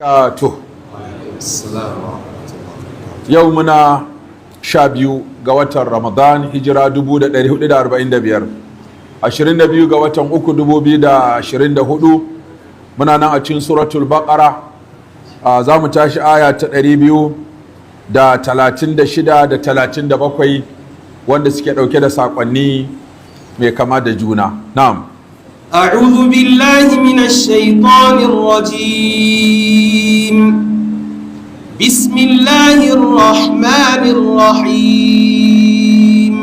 To, yau muna 12 ga watan Ramadan, hijira 1445, 22 ga watan 3, 2024. Muna nan a cikin Suratul Baqara. Za mu tashi aya ta 236 da 37, wanda suke dauke da sakonni mai kama da juna. Na'am. أعوذ بالله من الشيطان الرجيم. بسم الله الرحمن الرحيم.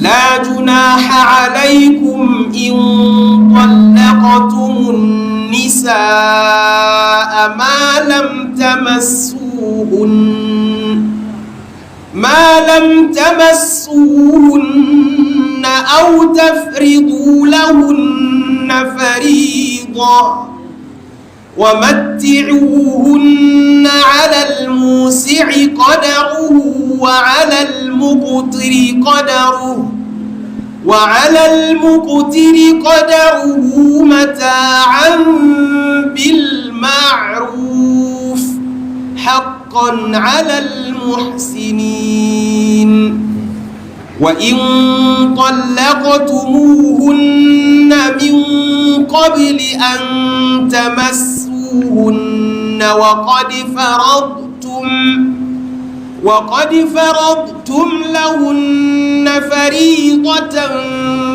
لا جناح عليكم إن طلقتم النساء ما لم تمسوهن أو تفرضوا لهن فريضة، ومتعوهن على الموسع قدره وعلى المقتر قدره متاعا بالمعروف، حقا على المحسنين. وإن طلقتموهن من قبل أن تمسوهن وقد فرضتم لهن فريضة،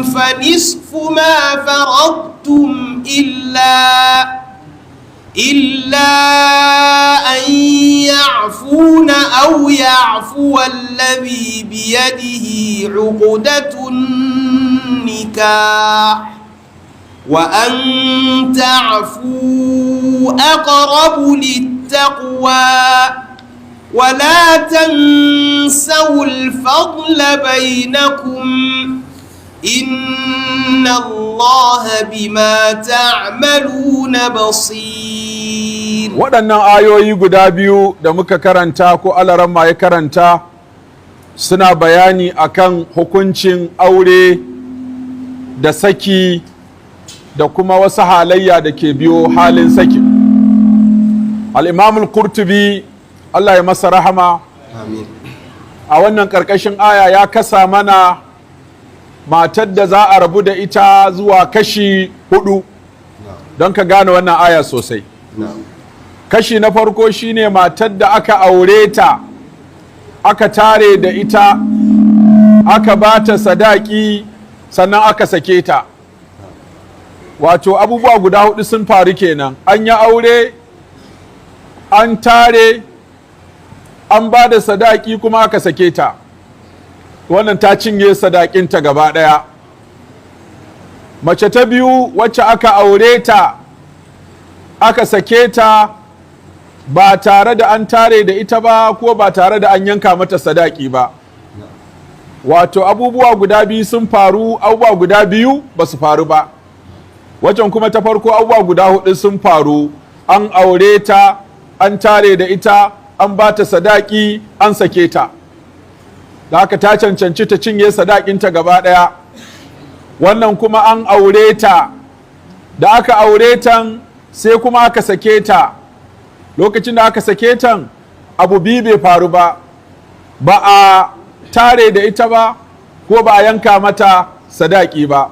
فنصف ما فرضتم إلا أن يعفون أو يعفو الذي بيده عقدة النكاح، وأن تعفوا أقرب للتقوى، ولا تنسوا الفضل بينكم، إن الله بما تعملون بصير. Waɗannan ayoyi guda biyu da muka karanta, ko alaramma ya karanta, suna bayani akan hukuncin aure da saki da kuma wasu halayya da ke biyo halin saki. Al'imamul Kurtubi, Allah ya masa rahama, Amin. a wannan ƙarƙashin aya ya kasa mana matar da za a rabu da ita zuwa kashi hudu, don ka gane wannan aya sosai. Kashi na farko shine matar da aka aure ta, aka tare da ita, aka ba ta sadaki, sannan aka sake ta. Wato abubuwa guda hudu sun faru kenan: an yi aure, an tare, an ba da sadaki, kuma aka sake ta. Wannan ta cinye sadakinta gaba ɗaya. Mace ta biyu, wacce aka aure ta, aka sake ta ba tare da an tare da ita ba, ko ba tare da an yanka mata sadaki ba. Wato abubuwa guda biyu sun faru, abubuwa guda biyu ba su faru ba. Wajen kuma ta farko, abubuwa guda hudu sun faru: an aure ta, an tare da ita, an ba ta sadaki, an sake ta. Da haka ta cancanci ta cinye sadakinta gaba ɗaya. Wannan kuma an aure ta, da aka aure ta sai kuma aka sake ta. Lokacin da aka sake ta, abu biyu bai faru ba: ba a tare da ita ba, ko ba a yanka mata sadaki ba.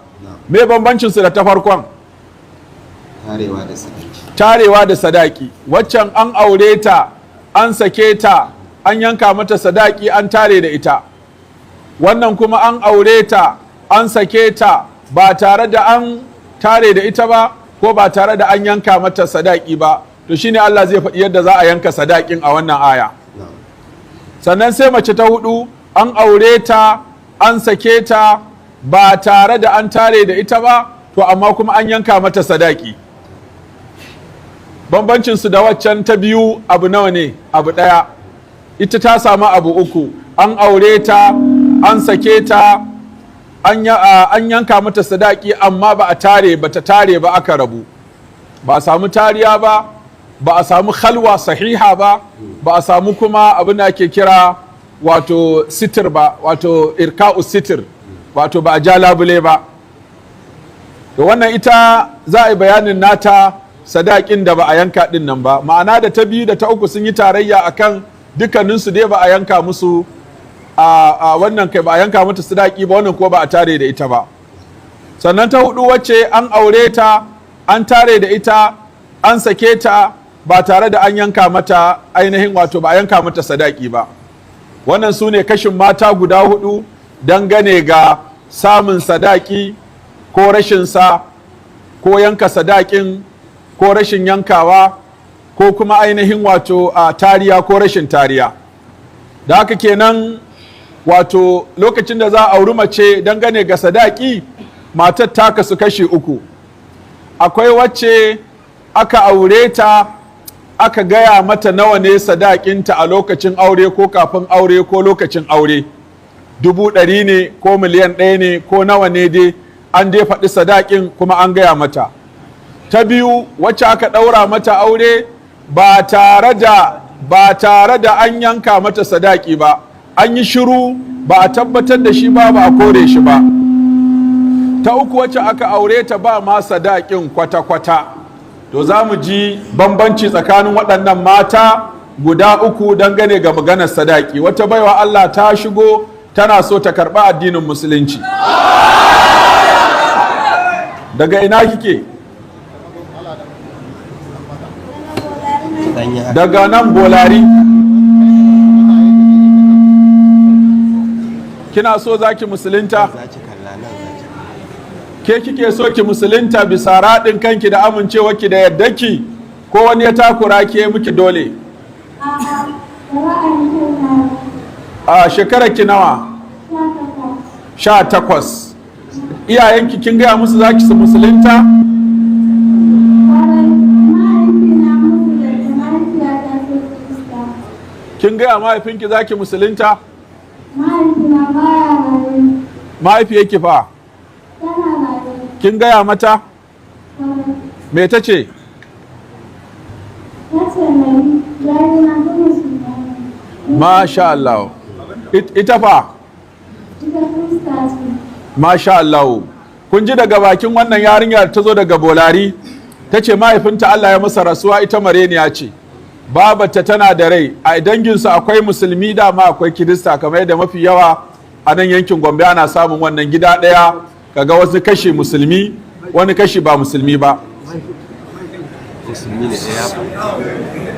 Me bambancin su da ta farkon? Tarewa da sadaki. Tarewa da sadaki. Waccan an aure ta, an sake ta, an yanka mata sadaki, an tare da ita. Wannan kuma an aure ta, an sake ta ba tare da an tare da ita ba, ko ba tare da an yanka mata sadaki ba. To shine Allah zai faɗi yadda za a yanka sadakin a wannan aya. Sannan sai mace ta hudu, an aure ta, an sake ta ba tare da an tare da ita ba, to amma kuma an yanka mata sadaki. Bambancin su da waccan ta biyu abu nawa ne? Abu ɗaya. Ita ta samu abu uku: an aure ta, an sake ta, an yanka mata sadaki, amma ba a tare ba, ta tare ba, aka rabu. Ba a samu tariya ba, ba a samu khalwa sahiha ba, ba a samu kuma abin da ake kira wato sitir ba, wato irka'u sitir, wato ba a ja labule ba. To wannan ita za a yi bayanin nata. Sadakin da ba a yanka din nan ba, ma'ana da ta biyu da ta uku sun yi tarayya akan dukkaninsu dai ba a yanka musu a wannan, kai, ba a yanka mata sadaki ba, wannan ko ba a tare da ita ba. Sannan ta hudu, wacce an aure ta, an tare da ita, an sake ta ba tare da an yanka mata, ainihin wato ba a yanka mata sadaki ba. Wannan su ne kashin mata guda hudu dangane ga samun sadaki ko rashin sa, ko yanka sadakin ko rashin yankawa, ko kuma ainihin wato a tariya ko rashin tariya. Da haka kenan, wato lokacin da za a auri mace, dangane ga sadaki, matar ta kasu kashi uku. Akwai wacce aka aure ta, aka gaya mata nawa ne sadakinta a lokacin aure ko kafin aure ko lokacin aure, 100,000 ne ko 1,000,000 ne ko nawa ne dai, an dai faɗi sadakin kuma an gaya mata. Ta biyu, wacce aka ɗaura mata aure ba tare da an yanka mata sadaki ba, an yi shiru, ba a tabbatar da shi ba, ba a kore shi ba. Ta uku, wacce aka aure ta ba ma sadakin kwata-kwata. To, za mu ji bambanci tsakanin waɗannan mata guda uku dangane ga maganar sadaki. Wata baiwa Allah ta shigo, tana so ta karɓi addinin Musulunci. Daga ina kike? Daga nan Bolari. Kina so zaki musulunta? Ke kike so ki musulunta bisa raɗin kanki da amincewarki da yardarki, ko wani ya takura ke miki dole? A shekarar ki nawa? 18. Iyayenki kin gaya musu zaki su musulunta? Kin gaya mahaifinki zaki musulunta? Mahaifina baya raye. Mahaifiyarki fa? Tana raye. Kin gaya mata? Kwarai. Me ta ce? Ta ce mai yayina duk musulmai ne. Masha Allah. Ita fa? Ita Kirista ce. Masha Allah. Kun ji daga bakin wannan yarinyar ta zo daga Bolari, ta ce mahaifinta Allah ya masa rasuwa, ita mareniya ce. Babata tana da rai, a danginsu akwai musulmi, dama akwai Kirista, kamar yadda mafi yawa a nan yankin Gombe ana samun wannan, gida ɗaya kaga wasu kashi musulmi, wani kashi ba musulmi ba. Musulmi ne ɗaya.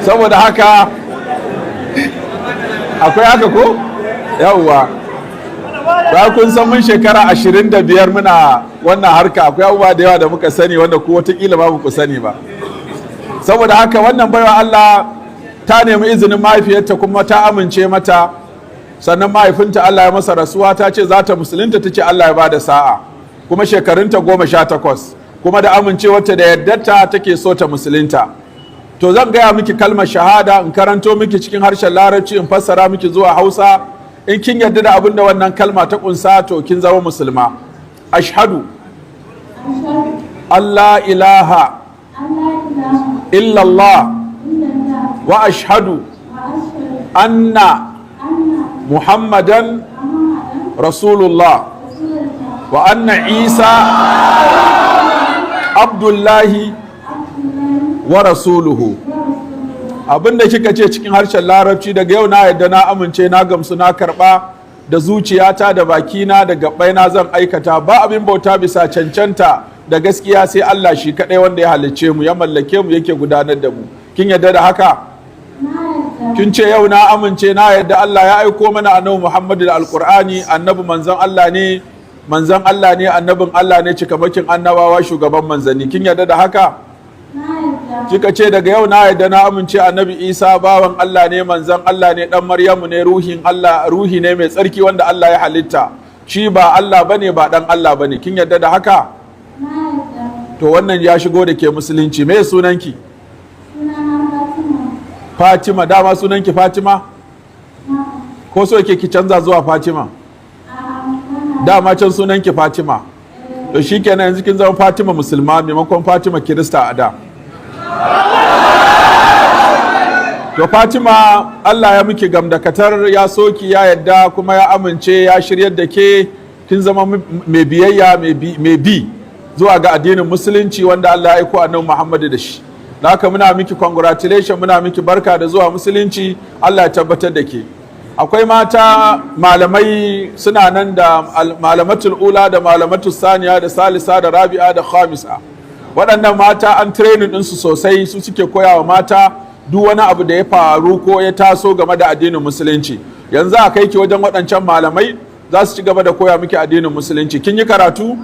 Saboda haka akwai haka ko yawwa ba. Kun san mun shekara 25 muna wannan harka, akwai abubuwa da yawa da muka sani wanda ku watakila ba ku sani ba. Saboda haka wannan baiwa Allah ta nemi izinin mahaifiyarta kuma ta amince mata. Sannan mahaifinta Allah ya masa rasuwa, ta ce za ta musulunta, ta ce Allah ya bada sa'a. Kuma shekarunta 18, kuma da amincewarta da yardarta take so ta musulunta. To, zan gaya miki kalmar shahada, in karanto miki cikin harshen Larabci, in fassara miki zuwa Hausa. In kin yarda da abin da wannan kalma ta kunsa, to kin zama musulma. Ashhadu. Ashhadu. Allah ilaha. An la ilaha. Illallah. Illallah. Wa ashhadu. Wa ashhadu. Anna. Anna. Muhammadan. Muhammadan. Rasulullah. Rasulullah. Wa anna Isa abdullahi. Abdullahi. Wa rasuluhu. Wa rasuluhu. Abinda kika ce cikin harshen Larabci, daga yau na yadda, na amince, na gamsu, na karba da zuciyata da bakina da gabbaina, zan aikata, ba abin bauta bisa cancanta da gaskiya sai Allah shi kadai, wanda ya halicce mu, ya mallake mu, yake gudanar da mu. Kin yadda da haka? Na yarda. Kin ce yau na amince, na yadda Allah ya aiko mana Annabi Muhammadu da Alkur'ani, annabi manzon Allah ne, manzon Allah ne, annabin Allah ne, cikamakin annabawa, shugaban manzanni. Kin yadda da haka? Na yarda. Kika ce daga yau na yarda, na amince, Annabi Isa bawan Allah ne, manzon Allah ne, dan Maryamu ne, ruhin Allah, ruhi ne mai tsarki wanda Allah ya halitta shi, ba Allah bane, ba dan Allah bane. Kin yarda da haka? Na yarda. To, wannan ya shigo da ke Musulunci. Me sunanki? Sunana Fatima. Fatima. Dama sunanki Fatima? Na. Ko so ke ki canza zuwa Fatima? A'a, bana. Dama can sunanki Fatima. To, shikenan, yanzu kin zama Fatima musulma maimakon Fatima Kirista a da. To Fatima, Allah ya miki gamdakatar, ya soki, ya yadda kuma ya amince, ya shiryar da ke, kin zama mai biyayya, mai bi zuwa ga addinin Musulunci wanda Allah ya aiko Annabi Muhammadu da shi. Da haka muna miki congratulation, muna miki barka da zuwa Musulunci. Allah ya tabbatar da ke. Akwai mata malamai suna nan da malamatul ula da malamatul saniya da salisa da rabi'a da khamisa. Waɗannan mata an training ɗinsu sosai, su suke koya wa mata duk wani abu da ya faru ko ya taso game da addinin Musulunci. Yanzu a kai ki wajen waɗancan malamai, za su ci gaba da koya miki addinin Musulunci. Kin yi karatu?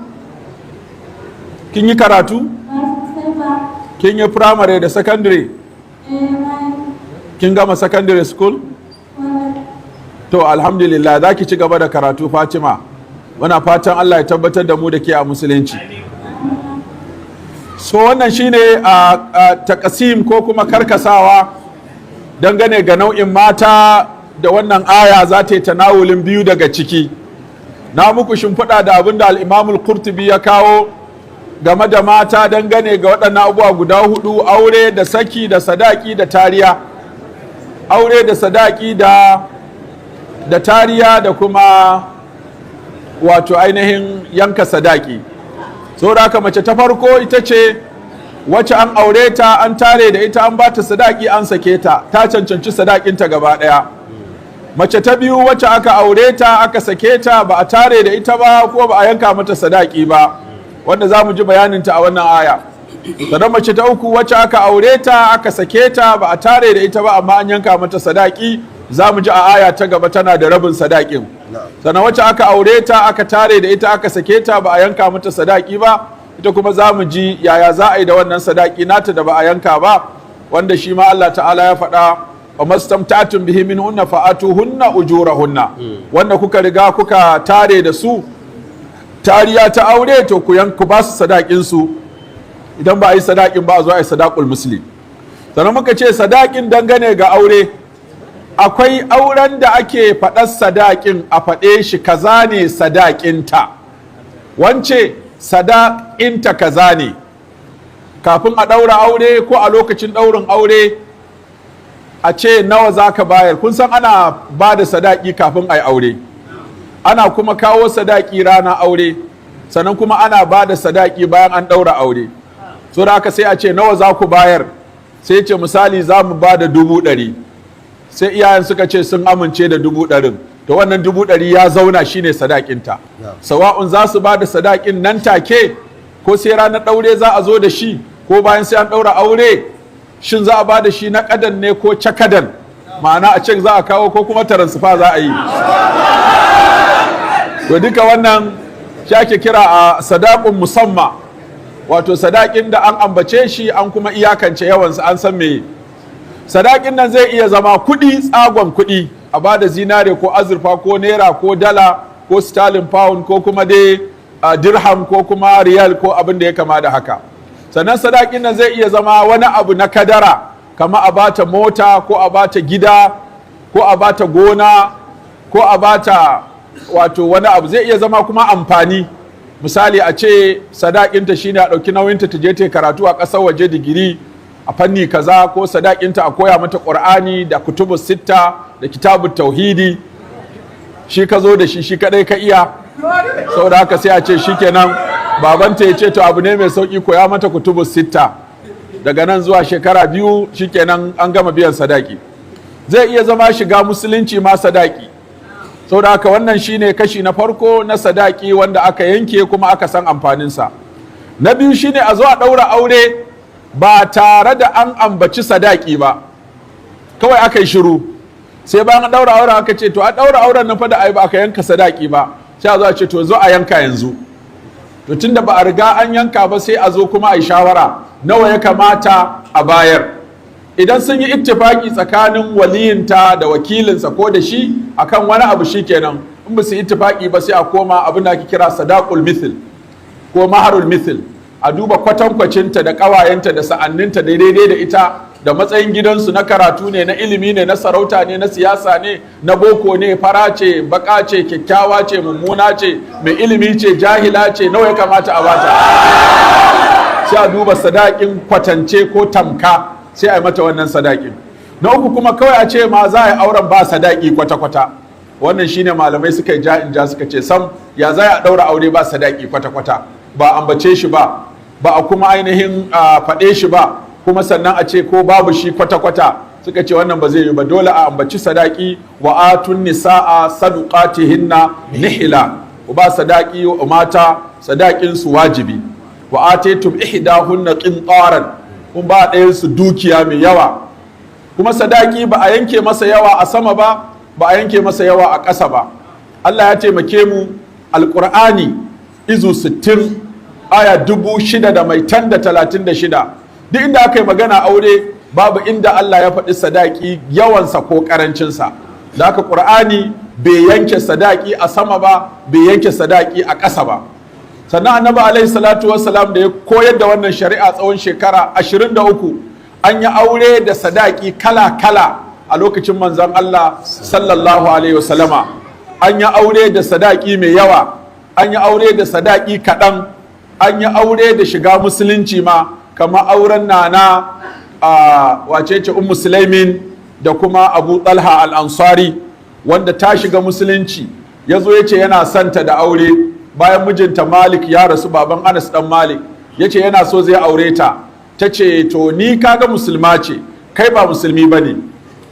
Kin yi karatu? Ba sosai ba. Kin yi primary da secondary? Eh, bayan. Kin gama secondary school? Wani. To, alhamdulillah, za ki ci gaba da karatu, Fatima. Muna fatan Allah ya tabbatar da mu da ke a Musulunci. So wannan shine a takasim ko kuma karkasawa dangane ga nau'in mata da wannan aya za ta yi tanawulin biyu daga ciki. Na muku shimfiɗa da abin da Al'imamul Qurtubi ya kawo game da mata dangane ga waɗannan abubuwa guda hudu: aure da saki da sadaki da tariya, aure da sadaki da tariya da kuma wato ainihin yanka sadaki. Saboda haka mace ta farko ita ce wacce an aure ta, an tare da ita, an bata sadaki, an sake ta, ta cancanci sadakinta gaba ɗaya. Mace ta biyu, wacce aka aure ta, aka sake ta, ba a tare da ita ba ko ba a yanka mata sadaki ba, wanda za mu ji bayaninta a wannan aya. Sannan mace ta uku, wacce aka aure ta, aka sake ta, ba a tare da ita ba, amma an yanka mata sadaki. Za mu ji a aya ta gaba tana da rabin sadakin. Sannan wacce aka aure ta, aka tare da ita, aka sake ta, ba a yanka mata sadaki ba, ita kuma za mu ji yaya za a yi da wannan sadaki nata da ba a yanka ba, wanda shi ma Allah ta'ala ya faɗa: wa mastamta'tum bihi minhunna fa'atuhunna ujurahunna. Wanda kuka riga kuka tare da su tariya ta aure, to ku yanku ba su sadakin su. Idan ba a yi sadakin ba, a zo a yi sadaqul misli. Sannan muka ce sadakin dangane ga aure, akwai auren da ake faɗar sadakin, a faɗe shi, kaza ne sadakinta, wance sadakinta kaza ne, kafin a ɗaura aure ko a lokacin ɗaurin aure, a ce nawa za ka bayar. Kun san ana ba da sadaki kafin a yi aure, ana kuma kawo sadaki rana aure, sannan kuma ana ba da sadaki bayan an ɗaura aure. So da haka sai a ce, "Nawa za ku bayar?" Sai ce misali, "Za mu ba da 100,000." Sai iyayen suka ce sun amince da 100,000n. To wannan 100,000 ya zauna shine sadakinta, sawa'un za su ba da sadakin nan take, ko sai ranar ɗaure za a zo da shi, ko bayan sai an ɗaura aure. Shin za a ba da shi na kadan ne ko cakadan? Ma'ana a cek za a kawo ko kuma transfer za a yi? To duka wannan shi ake kira a sadaqun musamma, wato sadakin da an ambace shi, an kuma iyakance yawansa, an san me sadakin nan. Zai iya zama kuɗi, tsagon kuɗi, a ba da zinare ko azurfa ko naira ko dala ko sterling pound ko kuma dai dirham ko kuma riyal ko abin da ya kama da haka. Sannan sadakin nan zai iya zama wani abu na kadara, kama a bata mota ko a bata gida ko a bata gona ko a bata wato wani abu. Zai iya zama kuma amfani, misali a ce sadakinta shine a ɗauki nauyinta ta je ta karatu a ƙasar waje, digiri a fanni kaza, ko sadakinta a koya mata Ƙur'ani da kutubu sitta da kitabun tauhidi, shi ka zo da shi, shi kadai ka iya. Saboda haka sai a ce shikenan, babanta ya ce to abu ne mai sauki, koya mata kutubu sitta daga nan zuwa shekara 2, shikenan an gama biyan sadaki. Zai iya zama shiga Musulunci ma sadaki. Saboda haka wannan shine kashi na farko na sadaki wanda aka yanke kuma aka san amfaninsa. Na biyu shine a zo a ɗaura aure ba tare da an ambaci sadaki ba, kawai aka yi shiru. Sai bayan an ɗaura auren aka ce, "To a ɗaura auren nan fa da ai ba aka yanka sadaki ba." Sai a zo a ce, "To zo a yanka yanzu." To tunda ba a riga an yanka ba, sai a zo kuma a yi shawara nawa ya kamata a bayar. Idan sun yi ittifaki tsakanin waliyinta da wakilinsa ko da shi akan wani abu, shikenan. In ba su yi ittifaki ba, sai a koma abin da ake kira sadaqul mithl ko maharul mithl, a duba kwatankwacinta da ƙawayenta da sa'anninta da daidai da ita da matsayin gidansu, na karatu ne, na ilimi ne, na sarauta ne, na siyasa ne, na boko ne, fara ce, baka ce, kyakkyawa ce, mummuna ce, mai ilimi ce, jahila ce, nawa ya kamata a bata. Sai a duba sadakin kwatance ko tamka, sai a yi mata wannan sadakin. Na uku kuma, kawai a ce ma za a yi auren ba sadaki kwata-kwata. Wannan shine malamai suka yi ja in ja, suka ce sam, ya za a ɗaura aure ba sadaki kwata-kwata, ba ambace shi ba, ba a kuma ainihin faɗe shi ba, kuma sannan a ce ko babu shi kwata-kwata? Suka ce wannan ba zai yi ba, dole a ambaci sadaki. Wa atun nisa'a saduqatihinna nihila, ba sadaki wa mata, sadakin su wajibi. Wa ataytum ihdahunna qintaran, kun ba ɗayan su dukiya mai yawa. Kuma sadaki ba a yanke masa yawa a sama ba, ba a yanke masa yawa a ƙasa ba. Allah ya taimake mu, Alƙur'ani izu 60, aya 6136, duk inda aka yi magana aure, babu inda Allah ya faɗi sadaki, yawansa ko ƙarancinsa. Da haka Ƙur'ani bai yanke sadaki a sama ba, bai yanke sadaki a ƙasa ba. Sannan Annabi alaihi salatu wassalam da ya koyar da wannan shari'a tsawon shekara 23, an yi aure da sadaki kala-kala a lokacin manzon Allah sallallahu alaihi wasallama. An yi aure da sadaki mai yawa, an yi aure da sadaki kaɗan, an yi aure da shiga musulunci ma, kamar auren Nana a wace ce, Ummu Sulaimin da kuma Abu Talha al-Ansari, wanda ta shiga musulunci, ya zo ya ce yana santa da aure bayan mijinta Malik ya rasu, baban Anas dan Malik, ya ce yana so zai aure ta. Ta ce, "To, ni kaga musulma ce, kai ba musulmi ba ne.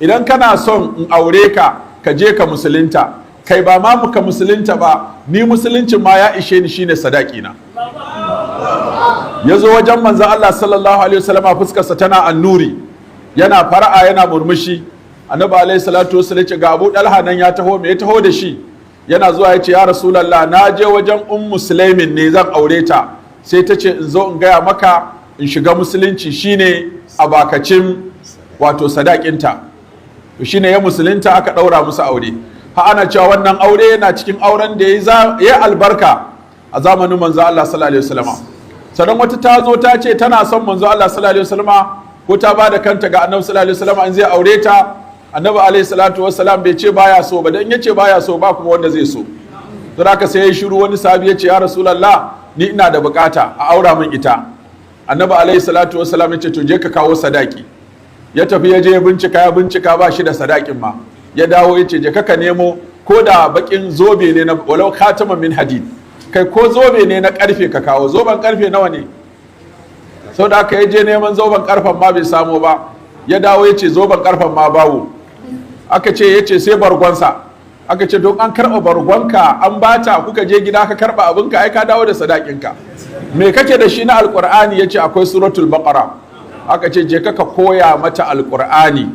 Idan kana son in aure ka, ka je ka musulunta. Kai, ba ma muka musulunta ba, ni musuluncin ma ya ishe ni, shine sadaki na." Ya zo wajen manzon Allah sallallahu alaihi wasallama, fuskarsa tana annuri, yana fara'a, yana murmushi. Annabi alaihi salatu wasallam ya ce, "Ga Abu Dalha nan ya taho, me ya taho da shi?" Yana zuwa ya ce, "Ya Rasulallah, na je wajen Ummu Sulaimin ne zan aure ta, sai ta ce in zo in gaya maka in shiga musulunci shine a bakacin wato sadakinta." To shine ya musulunta, aka ɗaura musu aure. Ha, ana cewa wannan aure yana cikin auren da ya albarka a zamanin manzo Allah sallallahu alaihi wasallama. Sannan wata ta zo ta ce tana son manzo Allah sallallahu alaihi wasallama, ko ta ba da kanta ga Annabi sallallahu alaihi wasallama in zai aure ta. Annabi alaihi salatu wassalam bai ce baya so ba, dan yace baya so ba kuma wanda zai so. Don haka sai ya shiru. Wani sahabi ya ce, "Ya Rasulullah, ni ina da bukata a aura min ita." Annabi alaihi salatu wassalam ya ce, "To, je ka kawo sadaki." Ya tafi, ya je ya bincika, ya bincika, ba shi da sadakin ma. Ya dawo ya ce, "Je ka nemo ko da bakin zobe ne na walau khataman min hadid, kai, ko zobe ne na karfe ka kawo." Zoben karfe nawa ne? Sau da aka je neman zoben karfen ma bai samu ba. Ya dawo ya ce zoben karfen ma babu. Aka ce, ya ce sai bargonsa. Aka ce, "Don an karɓa bargonka an bata, kuka je gida ka karɓa abinka, ai ka dawo da sadakinka. Me kake da shi na Alƙur'ani?" Ya ce akwai Suratul Baqara. Aka ce, "Je ka koya mata Alƙur'ani,"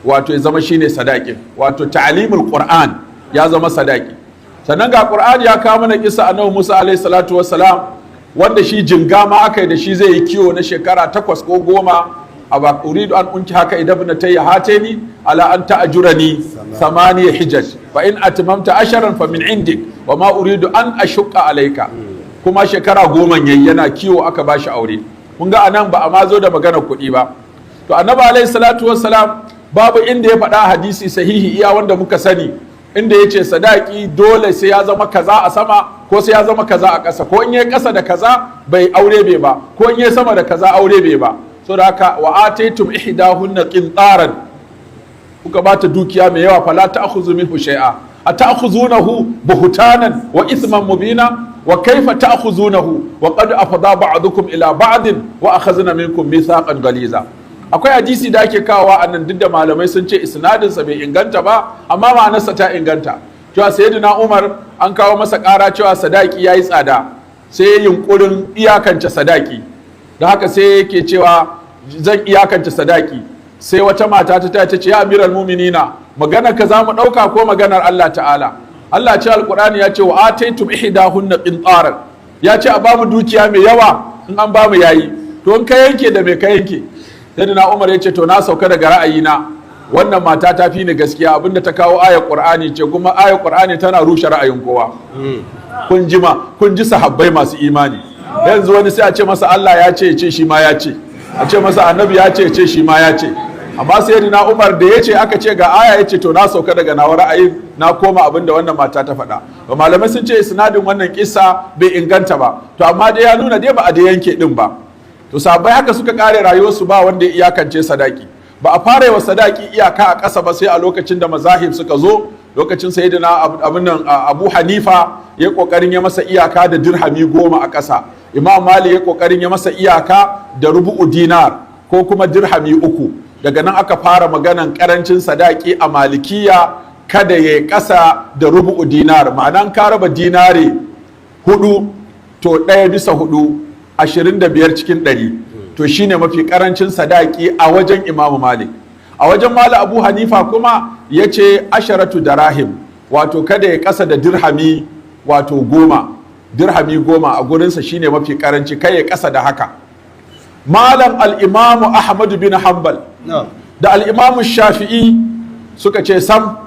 wato ya zama shine sadakin, wato ta'limul Qur'an ya zama sadaki. Sannan ga Qur'ani ya kawo mana kisa Annabi Musa alaihi salatu wassalam, wanda shi jinga ma aka yi da shi, zai yi kiwo na shekara 8 ko 10. A ba uridu an unkihaka ihda ibnatayya hataini ala an ta'jurani thamaniya hijaj, fa in atmamta asharan fa min indik, wa ma uridu an ashqa alayka. Kuma shekara 10 yayi yana kiwo aka bashi aure. Kun ga anan ba a ma zo da magana kuɗi ba. To, Annabi alaihi salatu wassalam babu inda ya faɗa hadisi sahihi, iya wanda muka sani, inda ya ce sadaki dole sai ya zama kaza a sama ko sai ya zama kaza a ƙasa, ko in ya ƙasa da kaza bai aure bai ba, ko in ya sama da kaza aure bai ba. So da haka, wa ataytum ihdahunna qintaran, kuka bata dukiya mai yawa, fala ta'khudhu minhu shay'a, ata'khuzunahu buhtanan wa ithman mubina, wa kaifa ta'khuzunahu wa qad afda ba'dukum ila ba'din wa akhadna minkum mithaqan ghaliza. Akwai hadisi da ake kawowa a nan, duk da malamai sun ce isnadinsa bai inganta ba, amma ma'anarsa ta inganta, cewa Sayyidina Umar an kawo masa ƙara cewa sadaki yayi tsada, sai ya yunkurin iyakance sadaki. Da haka sai yake cewa, "Zan iyakance sadaki." Sai wata mata ta ce, "Ya amiral muminina, magana ka za mu ɗauka ko maganar Allah ta'ala? Allah ce, Alƙur'ani ya ce, wa ataitum ihdahunna qintaran, ya ce a bamu dukiya mai yawa, in an bamu yayi. To, in ka yanke, da me ka yanke?" Sayyidina Umar ya ce, "To, na sauka daga ra'ayina, wannan mata ta fi ni gaskiya. Abinda ta kawo ayar Qur'ani ce, kuma ayar Qur'ani tana rushe ra'ayin kowa." Kun ji ma, kun ji sahabbai masu imani. Yanzu wani sai a ce masa Allah ya ce, ce shi ma ya ce, a ce masa Annabi ya ce, ce shi ma ya ce. Amma Sayyidina Umar da ya ce, aka ce ga aya, ya ce, "To, na sauka daga nawa ra'ayin, na koma abin da wannan mata ta faɗa." Ba malamai sun ce isnadin wannan kissa bai inganta ba, to amma dai ya nuna dai ba a da yanke din ba. To, sahabbai haka suka kare rayuwarsu, ba wanda ya iyakance sadaki. Ba a fara wa sadaki iyaka a ƙasa ba sai a lokacin da mazahib suka zo, lokacin Sayyidina abin nan Abu Hanifa ya kokarin ya masa iyaka da dirhami 10 a ƙasa. Imam Mali ya kokarin ya masa iyaka da rubu'u dinar ko kuma dirhami 3. Daga nan aka fara maganan karancin sadaki a Malikiya, kada ya ƙasa da rubu'u dinar, ma'anan ka raba dinare 4, to 1/4, 25%, to shine mafi karancin sadaki a wajen Imamu Malik. A wajen Malik Abu Hanifa kuma ya ce asharatu darahim, wato kada ya kasa da dirhami wato 10, dirhami 10 a gurinsa shine mafi karanci, kai ya kasa da haka. Malam Al'imamu Ahmadu bin Hanbal da Al'imamu Shafi'i suka ce sam,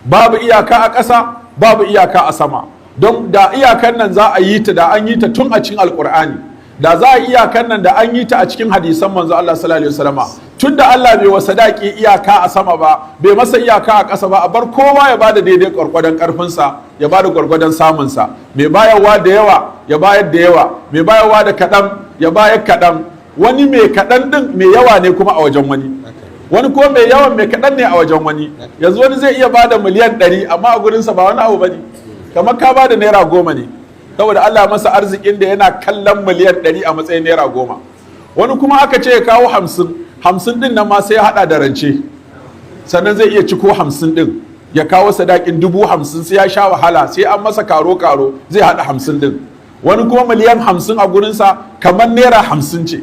babu iyaka a ƙasa, babu iyaka a sama, don da iyakan nan za a yi ta da an yi ta tun a cikin Alƙur'ani, da za a iyakan nan da an yi ta a cikin hadisan Manzo Allah sallallahu alaihi wasallama. Tun da Allah bai wa sadaki iyaka a sama ba, bai masa iyaka a ƙasa ba, a bar kowa ya bada daidai gwargwadon ƙarfinsa, ya bada gwargwadon samunsa. Mai bayarwa da yawa ya bayar da yawa, mai bayarwa da kaɗan ya bayar kaɗan. Wani mai kaɗan ɗin mai yawa ne kuma a wajen wani, wani ko mai yawan mai kaɗan ne a wajen wani. Yanzu wani zai iya bada miliyan 100, amma a gurinsa ba wani abu bane, kamar ka bada naira 10 ne, saboda Allah masa arzikin da yana kallon miliyan 100 a matsayin naira 10. Wani kuma aka ce ya kawo 50, 50 ɗin nan ma sai ya haɗa da rance, sannan zai iya ciko 50 ɗin. Ya kawo sadakin 50,000, sai ya sha wahala, sai an masa karo karo zai haɗa 50 ɗin. Wani kuma miliyan 50 a gurinsa kamar naira 50 ce.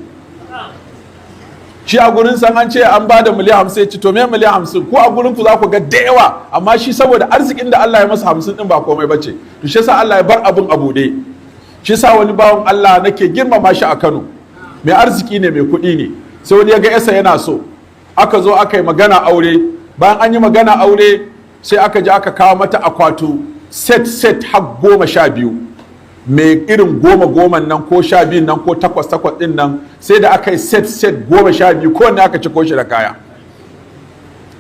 Shi a gurin san an ce an ba da miliyan 50, ci to me miliyan 50? Ko a gurin ku za ku ga da yawa, amma shi saboda arzikin da Allah ya masa, 50 din ba komai bace. To shi yasa Allah ya bar abun a buɗe. Shi yasa wani bawan Allah nake girmama shi a Kano, mai arziki ne, mai kuɗi ne, sai wani ya ga yasa yana so. Aka zo aka yi magana aure. Bayan an yi magana aure, sai aka je aka kawo mata akwatu set set har 12, mai irin goma goman nan ko 12 nan ko takwas takwas din nan. Sai da aka yi set set 12, kowanne aka ciko shi da kaya,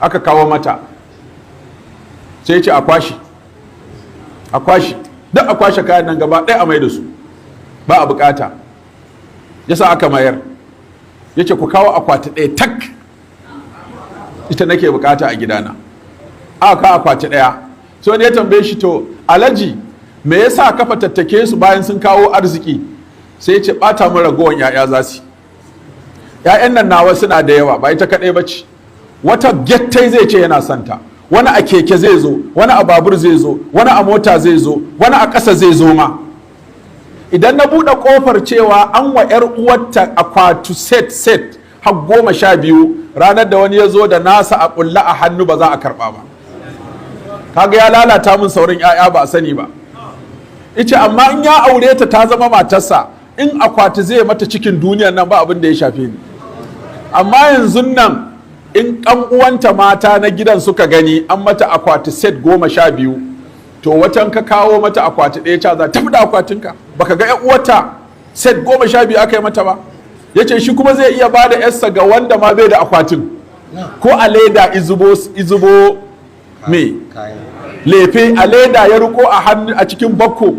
aka kawo mata. Sai ce a kwashi, a kwashi duk, a kwashe kayan nan gaba ɗaya, a mai da su, ba a bukata. Yasa aka mayar. Ya ce ku kawo akwati ɗaya tak, ita nake bukata a gidana. Aka kawo akwati ɗaya. Sai wani ya tambaye shi, "To Alhaji, me yasa ka fatattake su bayan sun kawo arziki?" Sai ya ce bata min ragowar 'ya'ya za su, 'ya'yan nan nawa suna da yawa, ba ita kaɗai ba ce. Wata gettai zai ce yana santa, wani a keke zai zo, wani a babur zai zo, wani a mota zai zo, wani a ƙasa zai zo ma. Idan na buɗe ƙofar cewa an wa 'yar uwarta akwatu set set har 12, ranar da wani ya zo da nasa a ƙulla a hannu, ba za a karɓa ba. Kaga ya lalata min sauran 'ya'ya, ba a sani ba. Ice amma in ya aure ta, ta zama matarsa, in akwati zai mata cikin duniyar nan, ba abin da ya shafe ni. Amma yanzu nan in kan uwanta mata na gidan suka gani an mata akwati set 12, to watan ka kawo mata akwati ɗaya, ca za ta da akwatinka, baka ga yan uwata set 12 aka yi mata ba. Ya ce shi kuma zai iya ba da yarsa ga wanda ma bai da akwatin, ko a leda izubo me lefe a leda ya riko a hannu a cikin bakko,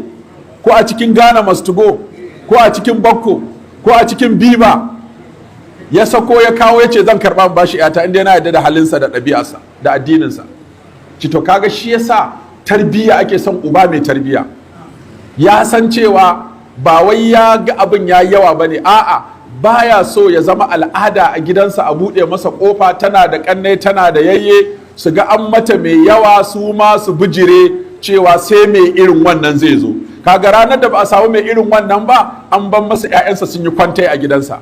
ko a cikin Ghana Must Go, ko a cikin bakko, ko a cikin biba ya sako ya kawo, ya ce zan karɓa bashi yata, inda yana yarda da halinsa da ɗabi'arsa da addininsa. Ci to kaga shi yasa tarbiyya ake son uba mai tarbiyya, ya san cewa ba wai ya ga abin ya yawa bane, a'a, baya so ya zama al'ada a gidansa a buɗe masa ƙofa, tana da ƙannai, tana da yayye, su ga an mata mai yawa, su ma su bijire cewa sai mai irin wannan zai zo. Kaga ranar da ba a samu mai irin wannan ba, an ban masa 'ya'yansa sun yi kwantai a gidansa,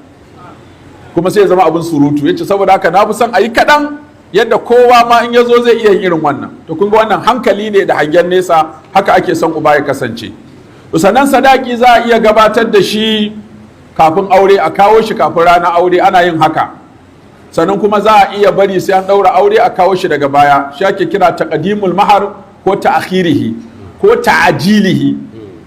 kuma sai ya zama abin surutu. Yace saboda haka na fi son a yi kaɗan, yadda kowa ma in ya zo zai iya yin irin wannan. To kun ga wannan hankali ne da hangen nesa, haka ake son uba ya kasance. Sannan sadaki za a iya gabatar da shi kafin aure, a kawo shi kafin ranar aure, ana yin haka. Sannan kuma za a iya bari sai an ɗaura aure a kawo shi daga baya. Shi ake kira taqdimul mahar ko ta'khirihi ko ta'ajilihi,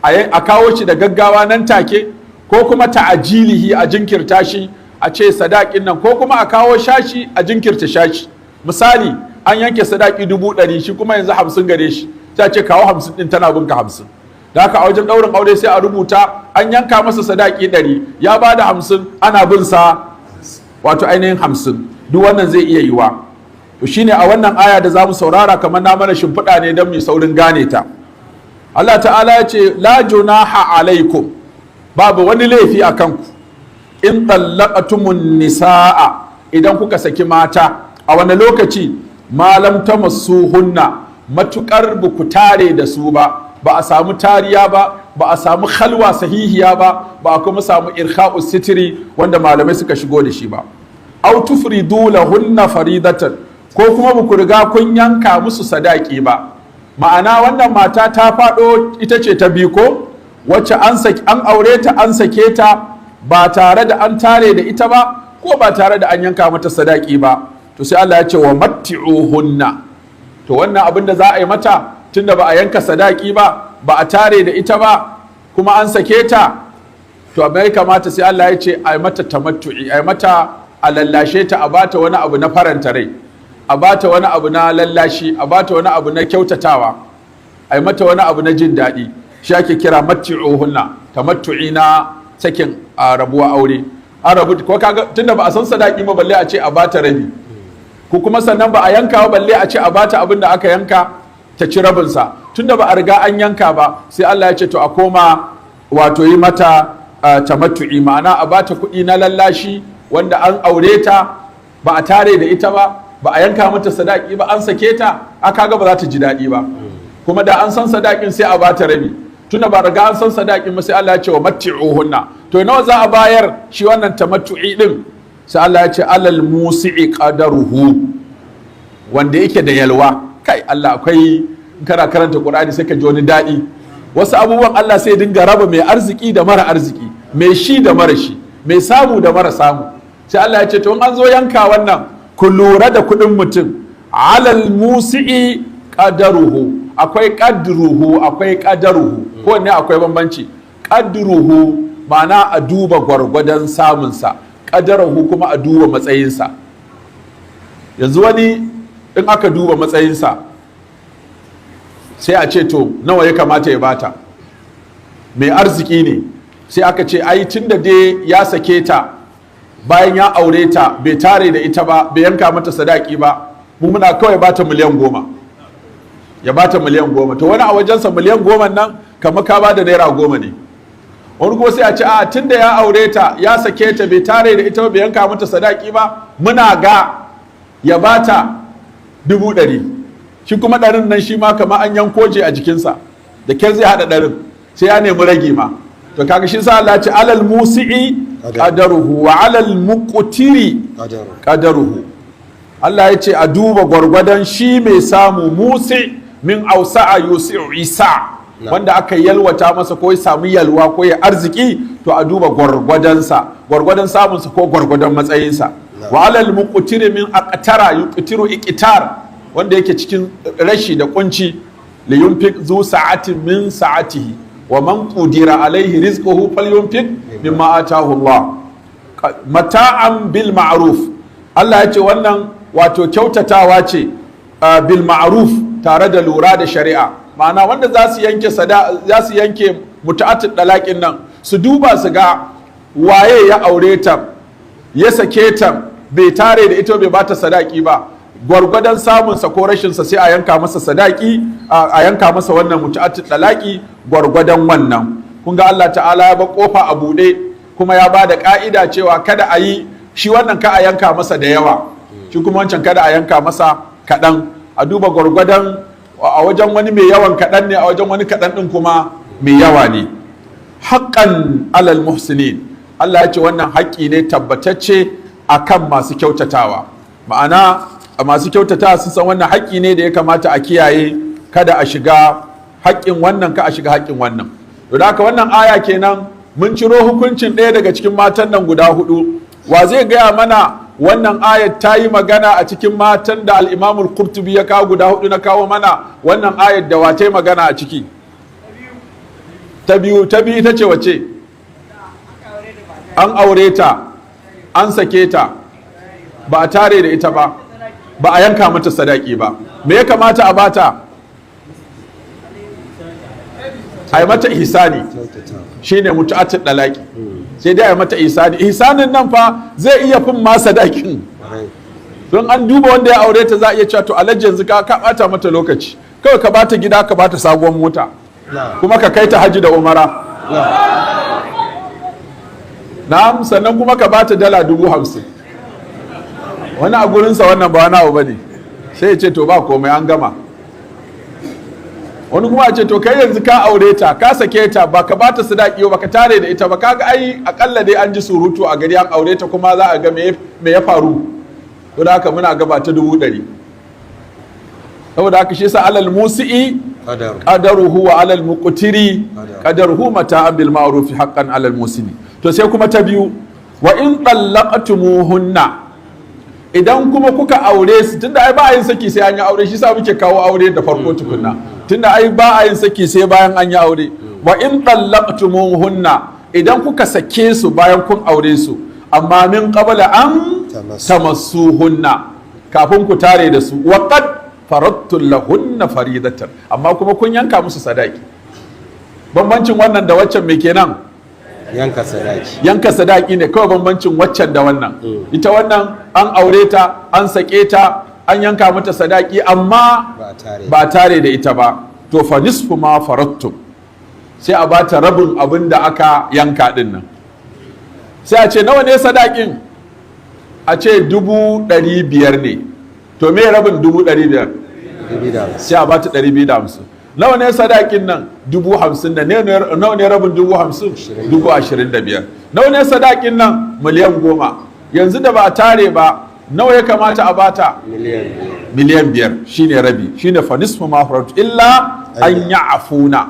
a kawo shi da gaggawa nan take, ko kuma ta'ajilihi, a jinkirta shi, a ce sadakin nan, ko kuma a kawo shashi a jinkirta shashi. Misali, an yanke sadaki 100,000, shi kuma yanzu 50 gare shi, sai a ce kawo 50 din, tana binka 50. Da haka a wajen ɗaurin aure sai a rubuta an yanka masa sadaki 100, ya ba da 50, ana bin sa wato ainihin 50. Duk wannan zai iya yiwa. To shine a wannan aya da zamu saurara, kamar na mana shimfiɗa ne don mu saurin gane ta. Allah ta'ala ya ce: "La junaha alaikum", babu wani laifi a kanku, "in tallaqtumun nisaa", idan kuka saki mata. A wani lokaci? "Ma lam tamassuhunna", matukar ba ku tare da su ba, ba a samu tariya ba, ba a samu khalwa sahihiya ba, ba a kuma samu irkha'u sitiri wanda malamai suka shigo da shi ba. "Aw tufridu lahunna faridatan", ko kuma ba ku riga kun yanka musu sadaki ba. Ma'ana, wannan mata ta faɗo ita ce ta biyu ko wacce an aure ta, an sake ta ba tare da an tare da ita ba, ko ba tare da an yanka mata sadaki ba. To sai Allah ya ce: "Wa matti'uhunna". To wannan abin da za a yi mata, tunda ba a yanka sadaki ba, ba a tare da ita ba, kuma an sake ta, to amma ya kamata, sai Allah ya ce a yi mata tamattu'i, a yi mata, a lallashe ta, a bata wani abu na faranta rai, a bata wani abu na lallashi, a bata wani abu na kyautatawa, a yi mata wani abu na jin daɗi. Shi ake kira matti'uhunna, tamattu'i na sakin, a rabuwa aure, an rabu. Ko kaga tunda ba a san sadaki ba, balle a ce a bata rabi, ko kuma sannan ba a yanka ba, balle a ce a bata abin da aka yanka ta ci rabinsa. Tunda ba a riga an yanka ba, sai Allah ya ce to a koma wato yi mata tamattu'i, ma'ana a bata kuɗi na lallashi, wanda an aure ta ba a tare da ita ba, ba a yanka mata sadaki ba, an sake ta, aka ga ba za ta ji daɗi ba. Kuma da an san sadakin sai a bata rabi. Tunda ba riga an san sadakin ba, sai Allah ya ce wa matti'uhunna. To nawa za a bayar shi wannan tamattu'i din? Sai Allah ya ce: "Alal musi'i qadaruhu", wanda yake da yalwa. Kai, Allah akwai, in kana karanta Qur'ani sai ka ji wani daɗi. Wasu abubuwan Allah sai dinga raba mai arziki da mara arziki, mai shi da mara shi, mai samu da mara samu. Sai Allah ya ce to in an zo yanka wannan, ku lura da kuɗin mutum. "Alal musi'i qadaruhu". Akwai qadruhu, akwai qadaruhu, ko ne akwai bambanci. Qadruhu ma'ana a duba gwargwadon samunsa, qadaruhu kuma a duba matsayinsa. Yanzu wani in aka duba matsayinsa sai a ce to nawa ya kamata ya bata? Mai arziki ne, sai aka ce ai tun da dai ya sake ta bayan ya aure ta, bai tare da ita ba, bai yanka mata sadaki ba, mu muna kawai bata miliyan 10, ya bata miliyan 10. To wani a wajensa miliyan 10 nan kamar ka bada naira 10 ne. Wani kuma sai a ce a tun da ya aure ta, ya sake ta, bai tare da ita ba, bai yanka mata sadaki ba, muna ga ya bata 100,000. Shi kuma ɗarin nan shi ma kamar an yanko je a jikinsa, da kyar zai haɗa ɗarin, sai ya nemi rage ma. To kaga shi sa Allah ce alal musi'i qadaruhu wa alal muqtiri qadaruhu. Allah ya ce a duba gwargwadon shi mai samu. Musi min ausa'a yusi'u isa, wanda aka yalwata masa ko ya samu yalwa ko ya arziki, to a duba gwargwadonsa, gwargwadon samunsa ko gwargwadon matsayinsa. Wa alal muqtiri min aqtara yuqtiru iqtar, wanda yake cikin rashi da kunci. Li yunfiq zu sa'atin min sa'atihi wa man qudira alaihi rizquhu falyunfiq mimma atahu Allah. Mata'an bil ma'ruf. Allah ya ce wannan wato kyautatawa ce, bil ma'ruf, tare da lura da shari'a. Ma'ana, wanda za su yanke sada, za su yanke mutu'atul dalakin nan, su duba su ga waye ya aure ta, ya sake ta, bai tare da ita, bai bata sadaki ba, gwargwadon samunsa ko rashinsa sai a yanka masa sadaki, a yanka masa wannan mutu'atul dalaki gwargwadon wannan. Kun ga Allah ta'ala ya ba kofa a buɗe, kuma ya ba da ka'ida cewa kada a yi shi wannan, ka a yanka masa da yawa, shi kuma wancan kada a yanka masa kaɗan. A duba gwargwadon, a wajen wani mai yawan kaɗan ne, a wajen wani kaɗan ɗin kuma mai yawa ne. "Haqqan alal muhsinin", Allah ya ce wannan haƙƙi ne tabbatacce akan masu kyautatawa. Ma'ana, masu kyautatawa sun san wannan haƙƙi ne da ya kamata a kiyaye, kada a shiga haƙƙin wannan, ka a shiga haƙƙin wannan. To da haka wannan aya kenan, mun ciro hukuncin ɗaya daga cikin matan nan guda hudu. Wa zai gaya mana wannan ayat ta yi magana a cikin matan da Al-Imamul Qurtubi ya kawo guda hudu na kawo mana? Wannan ayat da wa ta yi magana a ciki? Ta biyu. Ta biyu ita ce wace? An aure ta, an sake ta, ba a tare da ita ba, ba a yanka mata sadaki ba. Me ya kamata a bata? A yi mata ihsani, shine mutu'atul dalaki. Sai dai a yi mata ihsani. Ihsanin nan fa zai iya fin ma sadakin. Don an duba wanda ya aure ta, za a iya cewa, to alhaji, yanzu ka bata mata lokaci, kawai ka bata gida, ka bata sabuwar mota, kuma ka kai ta haji da umara, na'am, sannan kuma ka bata dala 50,000. Wani a gurinsa wannan ba wani abu bane, sai ya ce to ba komai, an gama. Wani kuma a ce, to kai yanzu ka aure ta, ka sake ta, ba ka bata sadaki ba, ka tare da ita ba, kaga ai akalla dai an ji surutu a gari an aure ta, kuma za a ga me ya faru. To da haka muna gaba ta 100,000. Saboda haka shi yasa alal musi'i qadaruhu wa alal muqtiri qadaruhu, mata'an bil ma'ruf haqqan alal musini. To sai kuma ta biyu, wa in tallaqtumuhunna, idan kuma kuka aure su, tunda ai ba a yin saki sai an yi aure, shi sa muke kawo aure da farko tukunna, tunda ai ba a yin saki sai bayan an yi aure. Wa in tallaqtumuhunna, idan kuka sake su bayan kun aure su, amma min qabla an tamassuhunna, kafin ku tare da su, wa qad faradtum lahunna faridatan, amma kuma kun yanka musu sadaki. Bambancin wannan da waccan me kenan? Yanka sadaki. Yanka sadaki ne kawai bambancin waccan da wannan. Ita wannan an aure ta, an sake ta, an yanka mata sadaki, amma ba tare da ita ba. To fa nisfu ma faradtum, sai a bata rabin abin da aka yanka din nan. Sai a ce nawa ne sadakin? A ce 500,000 ne. To me rabin 500,000? Sai a bata 250. Nawa ne sadakin nan? 50,000 da ne. Nawa ne rabin 50,000? 25,000. Nawa ne sadakin nan? 10,000,000. Yanzu da ba tare ba, nawa ya kamata a bata? 5,000,000, shine rabi, shine fa nisfu ma faradtum illa an ya'funa,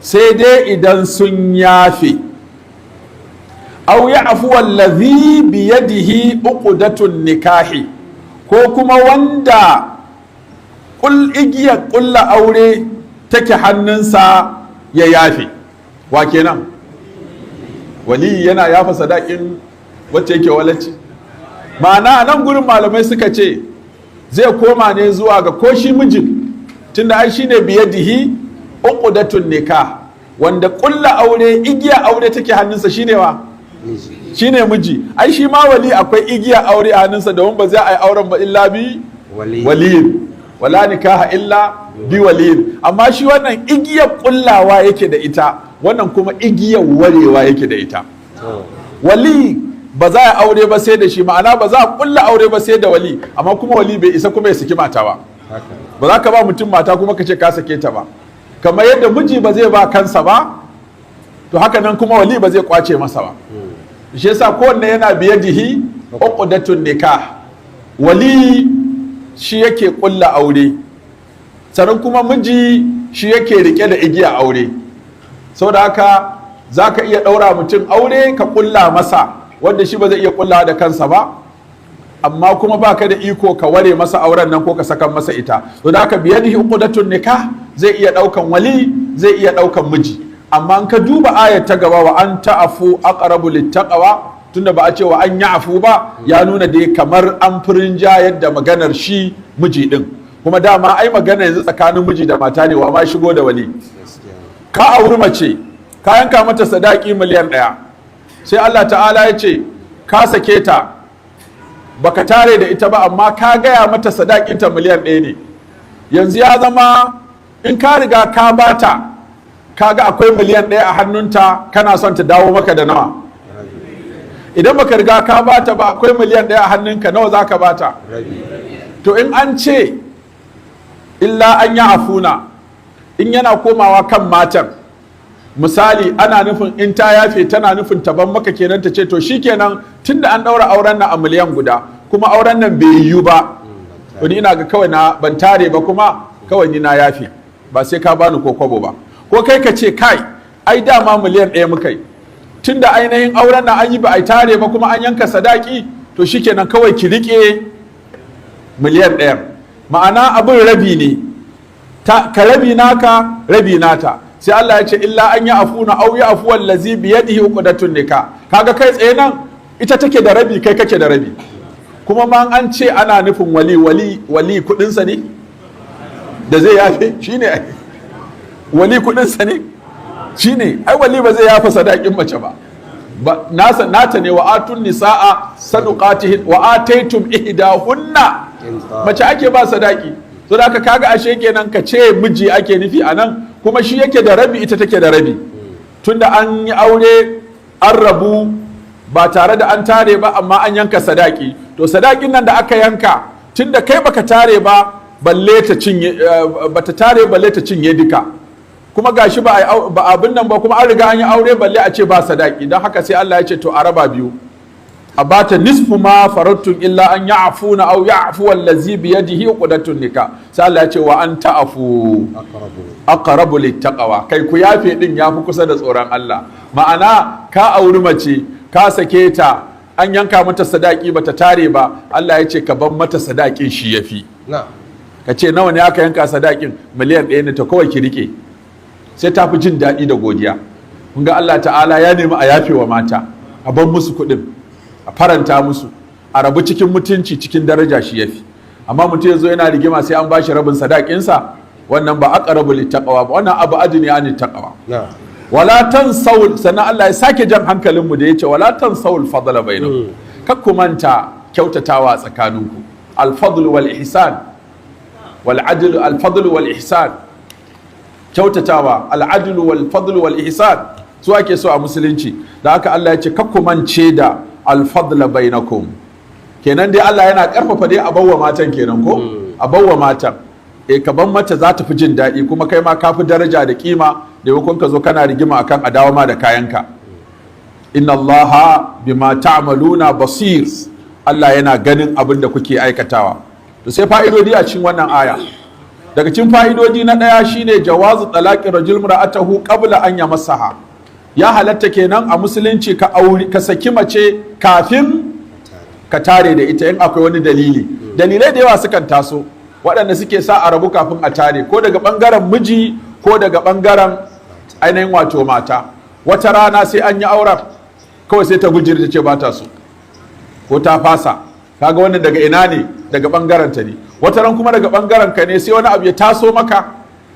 sai dai idan sun yafe, aw ya'fu allazi biyadihi uqdatun nikahi, ko kuma wanda kul igiyar kulla aure take hannunsa ya yafe. Wa kenan? Wali yana yafa sadakin wacce yake walacci? Ma'ana, a nan gurin malamai suka ce zai koma ne zuwa ga ko shi mijin, tunda ai shine biyadihi uqdatun nikah, wanda kulla aure, igiya aure take hannunsa shine wa? Shine miji. Ai shi ma wali akwai igiya aure a hannunsa, domin ba zai ai auren ba illa bi waliyin, wala nikaha illa bi waliyin. Amma shi wannan igiyar kullawa yake da ita, wannan kuma igiyar warewa yake da ita. Wali ba za a aure ba sai da shi, ma'ana ba za a kulla aure ba sai da wali, amma kuma wali bai isa kuma ya saki mata ba. Ba za ka ba mutum mata kuma ka ce ka sake ta ba. Kamar yadda miji ba zai ba kansa ba, to haka nan kuma wali ba zai kwace masa ba. Shi yasa kowanne yana biyadihi uqdatun nikah. Wali shi yake kulla aure, sannan kuma miji shi yake rike da igiya aure. Saboda haka za ka iya ɗaura mutum aure, ka kulla masa wanda shi ba zai iya kullawa da kansa ba, amma kuma baka da iko ka ware masa auren nan ko ka sakan masa ita. To da haka biyadihi uqdatun nikah zai iya ɗaukan wali, zai iya ɗaukan miji. Amma in ka duba ayat ta gaba, wa an ta'fu aqrabu littaqwa, tunda ba a ce wa an ya'fu ba, ya nuna dai kamar an furin yadda maganar shi miji din. Kuma dama ai magana yanzu tsakanin miji da mata ne, wa ma shigo da wali? Ka auri mace, ka yanka mata sadaki 1,000,000, sai Allah ta'ala ya ce ka sake ta, baka tare da ita ba, amma ka gaya mata sadakinta 1,000,000 ne. Yanzu ya zama in ka riga ka bata, kaga akwai 1,000,000 a hannunta, kana son ta dawo maka da nawa? Idan baka riga ka bata ba, akwai 1,000,000 a hannunka, nawa za ka bata? To in an ce illa an ya'funa, in yana komawa kan matan, misali ana nufin in ta yafe, tana nufin taban maka kenan, ta ce to shikenan, tunda an daura auren nan a 1,000,000 kuma auren nan bai yiwu ba, wani ina ga kawai na ban tare ba, kuma kawai ni na yafe, ba sai ka bani ko kwabo ba. Ko kai ka ce, kai, ai dama 1,000,000 muka yi, tunda ainihin auren nan an yi ba a tare ba kuma an yanka sadaki, to shikenan, kawai ki rike 1,000,000. Ma'ana abin rabi ne, ka rabi naka, rabi nata. Sai Allah ya ce illa an ya'funa aw ya'fu allazi bi yadihi uqdatun nikah. Kaga kai tsaye nan ita take da rabi, kai kake da rabi. Kuma ma an ce ana nufin wali, wali kudinsa ne da zai yafe? Shine wali kudinsa ne? Shine ai wali ba zai yafa sadakin mace ba. Ba nasa nata ne. Wa atun nisaa saduqatihin wa ataitum ihdahunna. Mace ake ba sadaki. So da kaga ashe kenan ka ce miji ake nufi a nan, kuma shi yake da rabi, ita take da rabi, tunda an yi aure an rabu ba tare da an tare ba, amma an yanka sadaki. To sadakin nan da aka yanka, tunda kai baka tare ba balle ta cinye, bata tare balle ta cinye duka, kuma gashi ba ba abin nan ba, kuma an riga an yi aure balle a ce ba sadaki. Don haka sai Allah ya ce to a raba biyu, a bata nisfu ma faradtum illa an ya'funa aw ya'fu allazi bi yadihi uqdatun nikah. Sai Allah ya ce wa an ta'fu aqrabu littaqwa. Kai, ku yafe din yafi kusa da tsoron Allah. Ma'ana, ka auri mace, ka sake ta, an yanka mata sadaki, bata tare ba, Allah ya ce ka ban mata sadakin shi yafi. Ka ce nawa ne aka yanka sadakin? Miliyan 1 ne. Ta kawai ki rike, sai ta fi jin daɗi da godiya. Kun ga Allah Ta'ala ya nemi a yafe wa mata, a ban musu kuɗin, a faranta musu, a rabu cikin mutunci, cikin daraja, shi yafi. Amma mutum ya zo yana rigima sai an bashi rabin sadakinsa, wannan ba aqrabu littaqwa ba, wannan abu ne an taqwa. Wala tansawul, sannan Allah ya sake jan hankalinmu da yace wala tansawul fadla bainakum, kar ku manta kyautatawa tsakaninku. Al fadl wal ihsan wal adl, al fadl wal ihsan, kyautatawa, al adl wal fadl wal ihsan, su ake so a musulunci. Da haka Allah ya ce kar ku mance da al fadla bainakum. Kenan dai Allah yana karfafa dai a bawa matan kenan, ko a bawa matan. E, ka ban mata, za ta fi jin daɗi, kuma kai ma ka fi daraja da kima da yakon ka zo kana rigima akan a dawo ma da kayanka. Inna Allaha bima ta'maluna basir. Allah yana ganin abin da kuke aikatawa. To sai fa'idodi a cikin wannan aya. Daga cikin fa'idodi, na ɗaya shine jawazu talaqi rajul mar'atahu qabla an yamassaha. Ya halatta kenan a musulunci ka auri, ka saki mace kafin ka tare da ita in akwai wani dalili. Dalilai da yawa sukan taso waɗanda suke sa a rabu kafin a tare, ko daga ɓangaren miji ko daga ɓangaren ainihin wato mata. Wata rana sai an yi auren kawai sai ta gujiri, ta ce ba ta so ko ta fasa. Kaga wannan daga ina ne? Daga ɓangaren ta ne. Wata ran kuma daga ɓangaren ka ne, sai wani abu ya taso maka,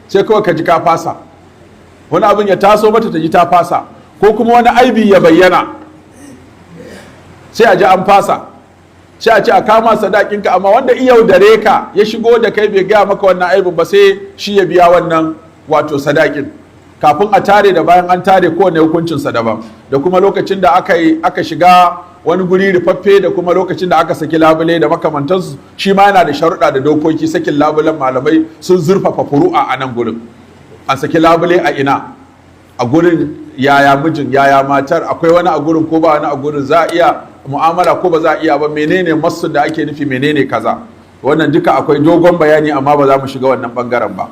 sai kawai ka ji ka fasa. Wani abin ya taso mata, ta ji ta fasa, ko kuma wani aibi ya bayyana, sai a ji an fasa, sai a ce a kama sadakinka. Amma wanda iya yaudare ka ya shigo da kai bai gaya maka wannan aibin ba, sai shi ya biya wannan wato sadakin kafin a tare da bayan an tare, kowane hukuncinsa daban, da kuma lokacin da aka yi aka shiga wani guri rufaffe, da kuma lokacin da aka saki labule da makamantansu. Shi ma yana da sharuɗa da dokoki. Sakin labulen, malamai sun zurfafa furu'a a nan gurin. An saki labule a ina? A gurin yaya mijin, yaya matar, akwai wani a gurin ko ba wani a gurin, za a iya mu'amala ko ba za a iya ba, menene masu da ake nufi, menene kaza. Wannan duka akwai dogon bayani, amma ba za mu shiga wannan bangaren ba.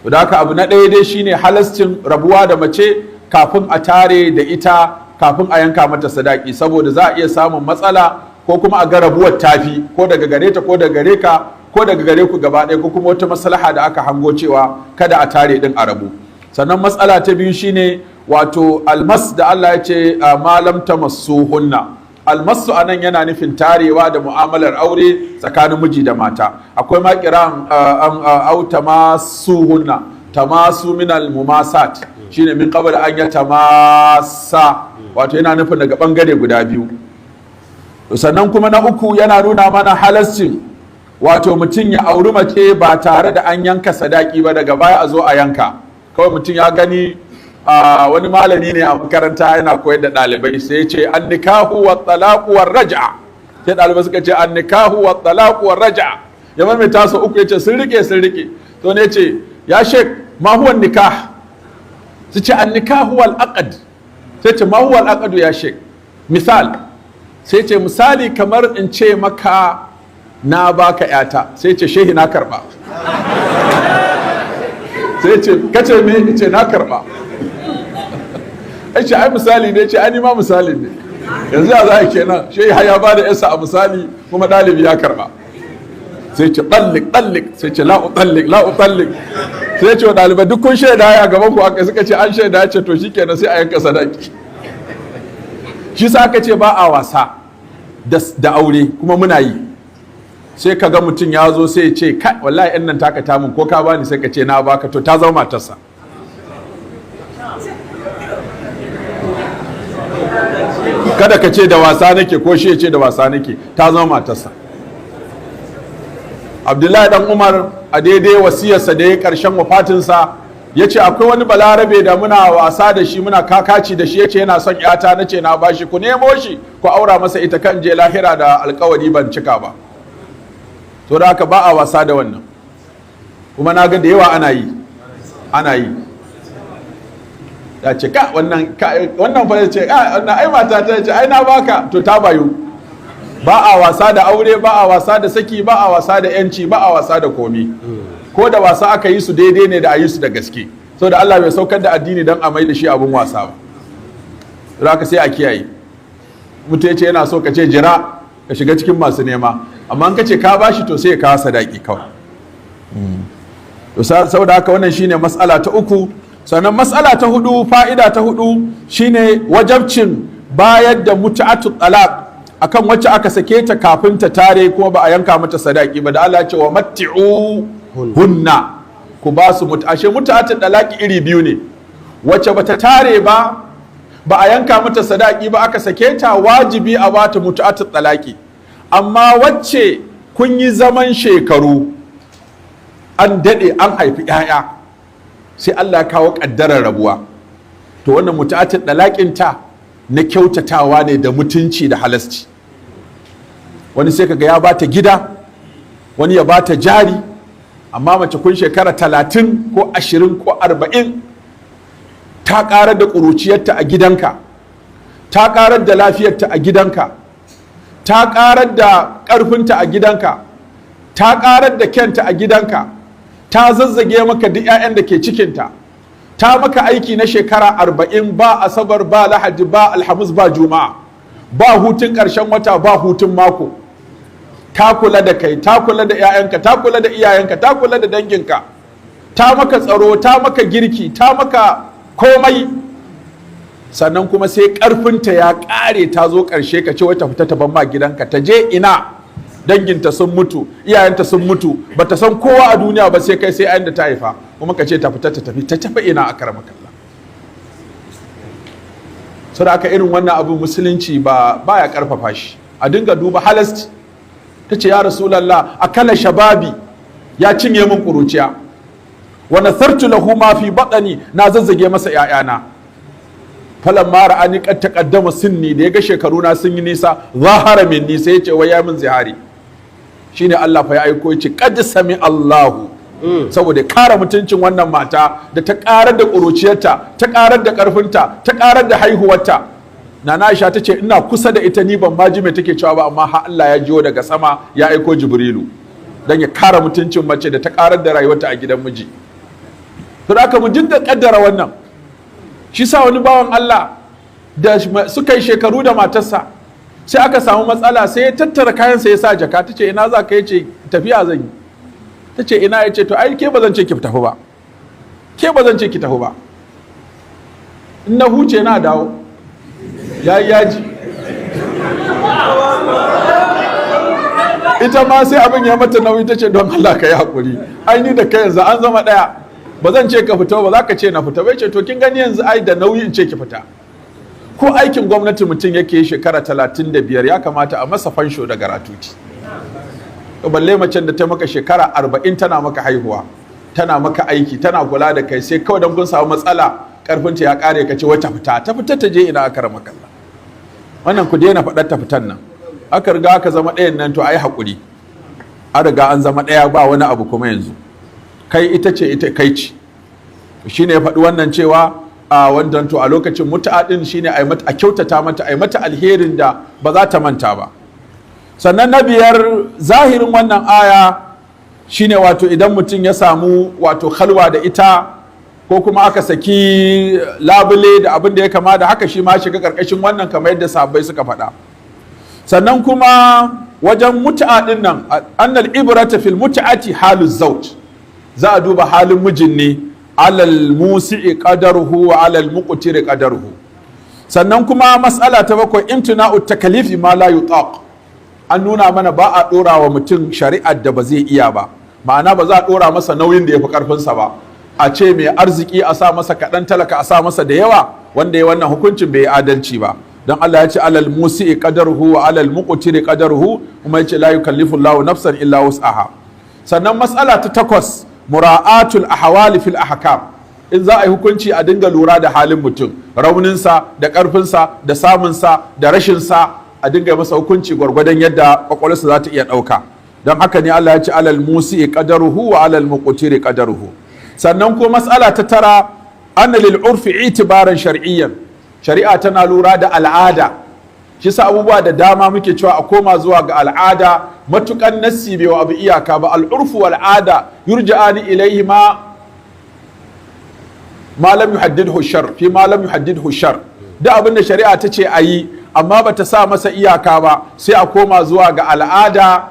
To da haka abu na ɗaya dai shine halascin rabuwa da mace kafin a tare da ita, kafin a yanka mata sadaki, saboda za a iya samun matsala, ko kuma a ga rabuwar tafi, ko daga gare ta ko daga gare ka ko daga gare ku gaba ɗaya, ko kuma wata maslaha da aka hango cewa kada a tare din a rabu. Sannan matsala ta biyu shine wato almas da Allah ya ce malam tamassuhunna. Almasu anan yana nufin tarewa da mu'amalar aure tsakanin miji da mata. Akwai ma kiran au tamasuhunna, tamasu min almumasat, shine min qabl an yatamassa, wato yana nufin daga bangare guda biyu. Sannan kuma na uku, yana nuna mana halascin wato mutum ya auri mace ba tare da an yanka sadaki ba, daga baya a zo a yanka. Kawai mutum ya gani, wani malami ne a makaranta yana koyar da ɗalibai, sai ya ce an nikahu wa talaqu war raj'a. Sai ɗalibai suka ce an nikahu wa talaqu war raj'a. Ya maimaita su uku, ya ce sun rike, sun rike. To ne ce ya shek, ma huwa nikah? Su ce an nikahu wal aqd. Sai ce ma huwa al aqd ya shek? Misal. Sai ce misali kamar in ce maka na baka yata. Sai ce shehi, na karba. Sai ce kace me? Ce na karba. Ai ce ai misali ne. Ce ai ma misali ne. Yanzu ya za a kenan? Shehi ya ba da yasa a misali, kuma ɗalibi ya karba. Sai ce tallik, tallik. Sai ce la utallik, la utallik. Sai ce wa ɗalibai, duk kun shaida ya gaban ku aka? Suka ce an shaida. Ce to shikenan, sai a yanka sadaki. Shi sa aka ce ba a wasa da aure, kuma muna yi. Sai ka ga mutum ya zo sai ya ce kai, wallahi yan nan taka tamun, ko ka bani? Sai ka ce na baka. To ta zama matarsa. Kada ka ce da wasa nake, ko shi ya ce da wasa nake, ta zama matarsa. Abdullahi Dan Umar, a daidai wasiyarsa da ya karshen wafatinsa, ya ce akwai wani Balarabe da muna wasa da shi, muna kakaci da shi, ya ce yana son yata, na ce na bashi, ku nemo shi ku aura masa ita, kan je lahira da alkawari ban cika ba. To da haka ba a wasa da wannan. Kuma na ga da yawa ana yi, ana yi. Ya ce ka wannan, wannan fa, ya ce wannan ai mata ta, ce ai na baka, to ta bayu. Ba a wasa da aure, ba a wasa da saki, ba a wasa da yanci, ba a wasa da komi. Ko da wasa aka yi su, daidai ne da a yi su da gaske, saboda Allah bai saukar da addini don a mai da shi abun wasa ba. Za ka sai a kiyaye. Mutum ya ce yana so, ka ce jira, ka shiga cikin masu nema. Amma in ka ce ka bashi, to sai ya kawo sadaki kawai. To saboda haka wannan shine mas'ala ta uku. Sannan mas'ala ta hudu, fa'ida ta hudu, shine wajabcin bayar da mutu'atu talaq akan wacce aka sake ta kafin ta tare, kuma ba a yanka mata sadaki ba, da Allah ya ce wa matti'u hunna, ku ba su mutu. Ashe mutu'atu talaqi iri biyu ne: wacce bata tare ba, ba a yanka mata sadaki ba, aka sake ta, wajibi a bata mutu'atu talaqi. Amma wacce kun yi zaman shekaru, an daɗe, an haifi 'ya'ya, sai Allah ya kawo ƙaddarar rabuwa, to wannan mutu'atin ɗalaƙin ta na kyautatawa ne da mutunci da halasci. Wani sai kaga ya bata gida, wani ya bata jari. Amma mace kun shekara 30 ko 20 ko 40, ta ƙarar da ƙuruciyarta a gidanka, ta ƙarar da lafiyarta a gidanka, ta ƙarar da ƙarfinta a gidanka, ta ƙarar da kyanta a gidanka, ta zazzage maka duk 'ya'yan da ke cikinta, ta maka aiki na shekara 40, ba Asabar, ba Lahadi, ba Alhamis, ba Juma'a, ba hutun ƙarshen wata, ba hutun mako. Ta kula da kai, ta kula da 'ya'yanka, ta kula da iyayenka, ta kula da danginka, ta maka tsaro, ta maka girki, ta maka komai. Sannan kuma sai ƙarfinta ya ƙare, ta zo ƙarshe, ka ce wata fita ta ban ma gidanka. Ta je ina? Danginta sun mutu, iyayenta sun mutu, bata san kowa a duniya ba sai kai, sai ayin da ta haifa. Kuma ka ce ta fita ta tafi, ta tafi ina? A karama kalla. Saboda aka irin wannan abu Musulunci ba baya karfafa shi. A dinga duba halasti. Ta ce, "Ya Rasulallah, akala shababi, ya cinye min ƙuruciya, wa nathartu lahu ma fi batni, na zazzage masa 'ya'yana. Falamma ra'ani qad taqaddama sinni, da yaga shekaru na sun yi nisa, zahara minni, sai ya ce wai ya min zihari." Shine Allah fa ya aiko, ya ce qad sami Allahu, saboda kare mutuncin wannan mata da ta karar da ƙuruciyarta, ta karar da ƙarfinta, ta karar da haihuwarta. Nana Aisha ta ce ina kusa da ita, ni ban ma ji me take cewa ba, amma har Allah ya jiyo daga sama, ya aiko Jibrilu dan ya kare mutuncin mace da ta karar da rayuwarta a gidan miji. To da haka mu dinga kaddara wannan. Shi sa wani bawan Allah da suka yi shekaru da matarsa, sai aka samu matsala, sai ya tattara kayansa ya sa jaka. Ta ce, "Ina za ka?" Ya ce, "Tafiya zan yi." Ta ce, "Ina?" Ya ce, "To ai ke ba zan ce ki tafi ba, ke ba zan ce ki tafi ba. In na huce na dawo." Ya yi yaji. Ita ma sai abin ya mata nauyi, ta ce, "Don Allah ka yi haƙuri, ai ni da kai yanzu an zama ɗaya. Ba zan ce ka fita ba, za ka ce na fita bai." Ce, "To kin gani yanzu ai da nauyi in ce ki fita." Ko aikin gwamnati mutum yake shekara 35, ya kamata a masa fansho da gratuity. Balle macen da ta maka shekara 40, tana maka haihuwa, tana maka aiki, tana kula da kai, sai kawai don kun samu matsala, karfinta ya kare, ka ce wata fita. Ta fita ta je ina? Aka rama kalla. Wannan ku daina faɗar ta fitan nan. Aka riga aka zama ɗayan nan, to ai haƙuri, an riga an zama ɗaya, ba wani abu kuma yanzu. Kai ita ce, ita kai ce. Shine ya faɗi wannan cewa a wannan, to a lokacin mutu'a din shine a mata, a kyautata mata, a mata alherin da ba za ta manta ba. Sannan na biyar, zahirin wannan aya shine wato idan mutum ya samu wato khalwa da ita, ko kuma aka saki labule da abin da ya kama da haka, shi ma shiga karkashin wannan, kamar yadda sahabbai suka faɗa. Sannan kuma wajen mutu'a din nan, annal ibrata fil mut'ati halu zawj, za a duba halin mijin ne, alal musi'i qadaruhu wa alal muqtiri qadaruhu. Sannan kuma mas'ala ta bakwai, imtina'u takalifi ma la yutaq. An nuna mana ba a dora wa mutum shari'ar da ba zai iya ba, ma'ana ba za a dora masa nauyin da ya fi karfinsa ba. A ce mai arziki a sa masa kaɗan, talaka a sa masa da yawa, wanda ya wannan hukuncin bai yi adalci ba. Don Allah ya ce alal musi'i qadaruhu wa alal muqtiri qadaruhu, kuma ya ce la yukallifu Allahu nafsan illa wus'aha. Sannan matsala ta takwas, mura'atul ahwali fil ahkam. In za a yi hukunci, a dinga lura da halin mutum, rauninsa da ƙarfinsa da samunsa da rashinsa, a dinga masa hukunci gwargwadon yadda kwakwalwarsa za ta iya ɗauka. Don haka ne Allah ya ce alal musi'i qadaruhu wa alal muqtiri qadaruhu. Sannan ko matsala ta tara, anna lil urfi itibaran shar'iyyan. Shari'a tana lura da al'ada. Shi sa abubuwa da dama muke cewa a koma zuwa ga al'ada, matukan nassi bai wa abu iyaka ba. Al'urfu wal ada yurja'ani ilaihi ma lam yuhaddidhu shar fi ma lam yuhaddidhu shar. Duk abin da shari'a ta ce a yi amma bata sa masa iyaka ba, sai a koma zuwa ga al'ada,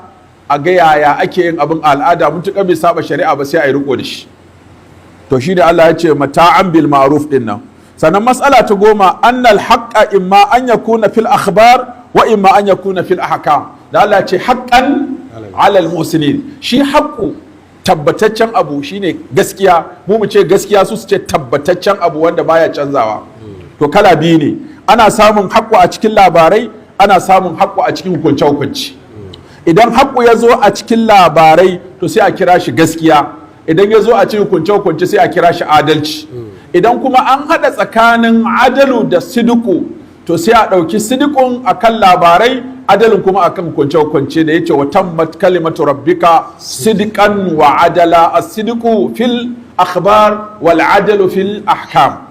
a ga yaya ake yin abin al'ada. Mutuƙar bai saba shari'a ba, sai a yi riko da shi. To shi da Allah ya ce mata'an bil ma'ruf din nan. Sannan mas'ala ta 10, annal haqqa imma an yakuna fil akhbar wa imma an yakuna fil ahkam. Da Allah ya ce haqqan alal muhsinin, shi haqqu tabbataccen abu shine gaskiya. Mu mu ce gaskiya, su su ce tabbataccen abu wanda baya canzawa. To kala biyu ne: ana samun haƙƙu a cikin labarai, ana samun haƙƙu a cikin hukunce-hukunci. Idan haƙƙu ya zo a cikin labarai, to sai a kira shi gaskiya. Idan ya zo a cikin hukunce-hukunce, sai a kira shi adalci. Idan kuma an haɗa tsakanin adalu da sidiku, to sai a ɗauki sidikun akan labarai, adalin kuma akan hukunce-hukunce. Da yace wa tammat kalimatu rabbika sidikan wa adala, as-sidiku fil akhbar wal adalu fil ahkam.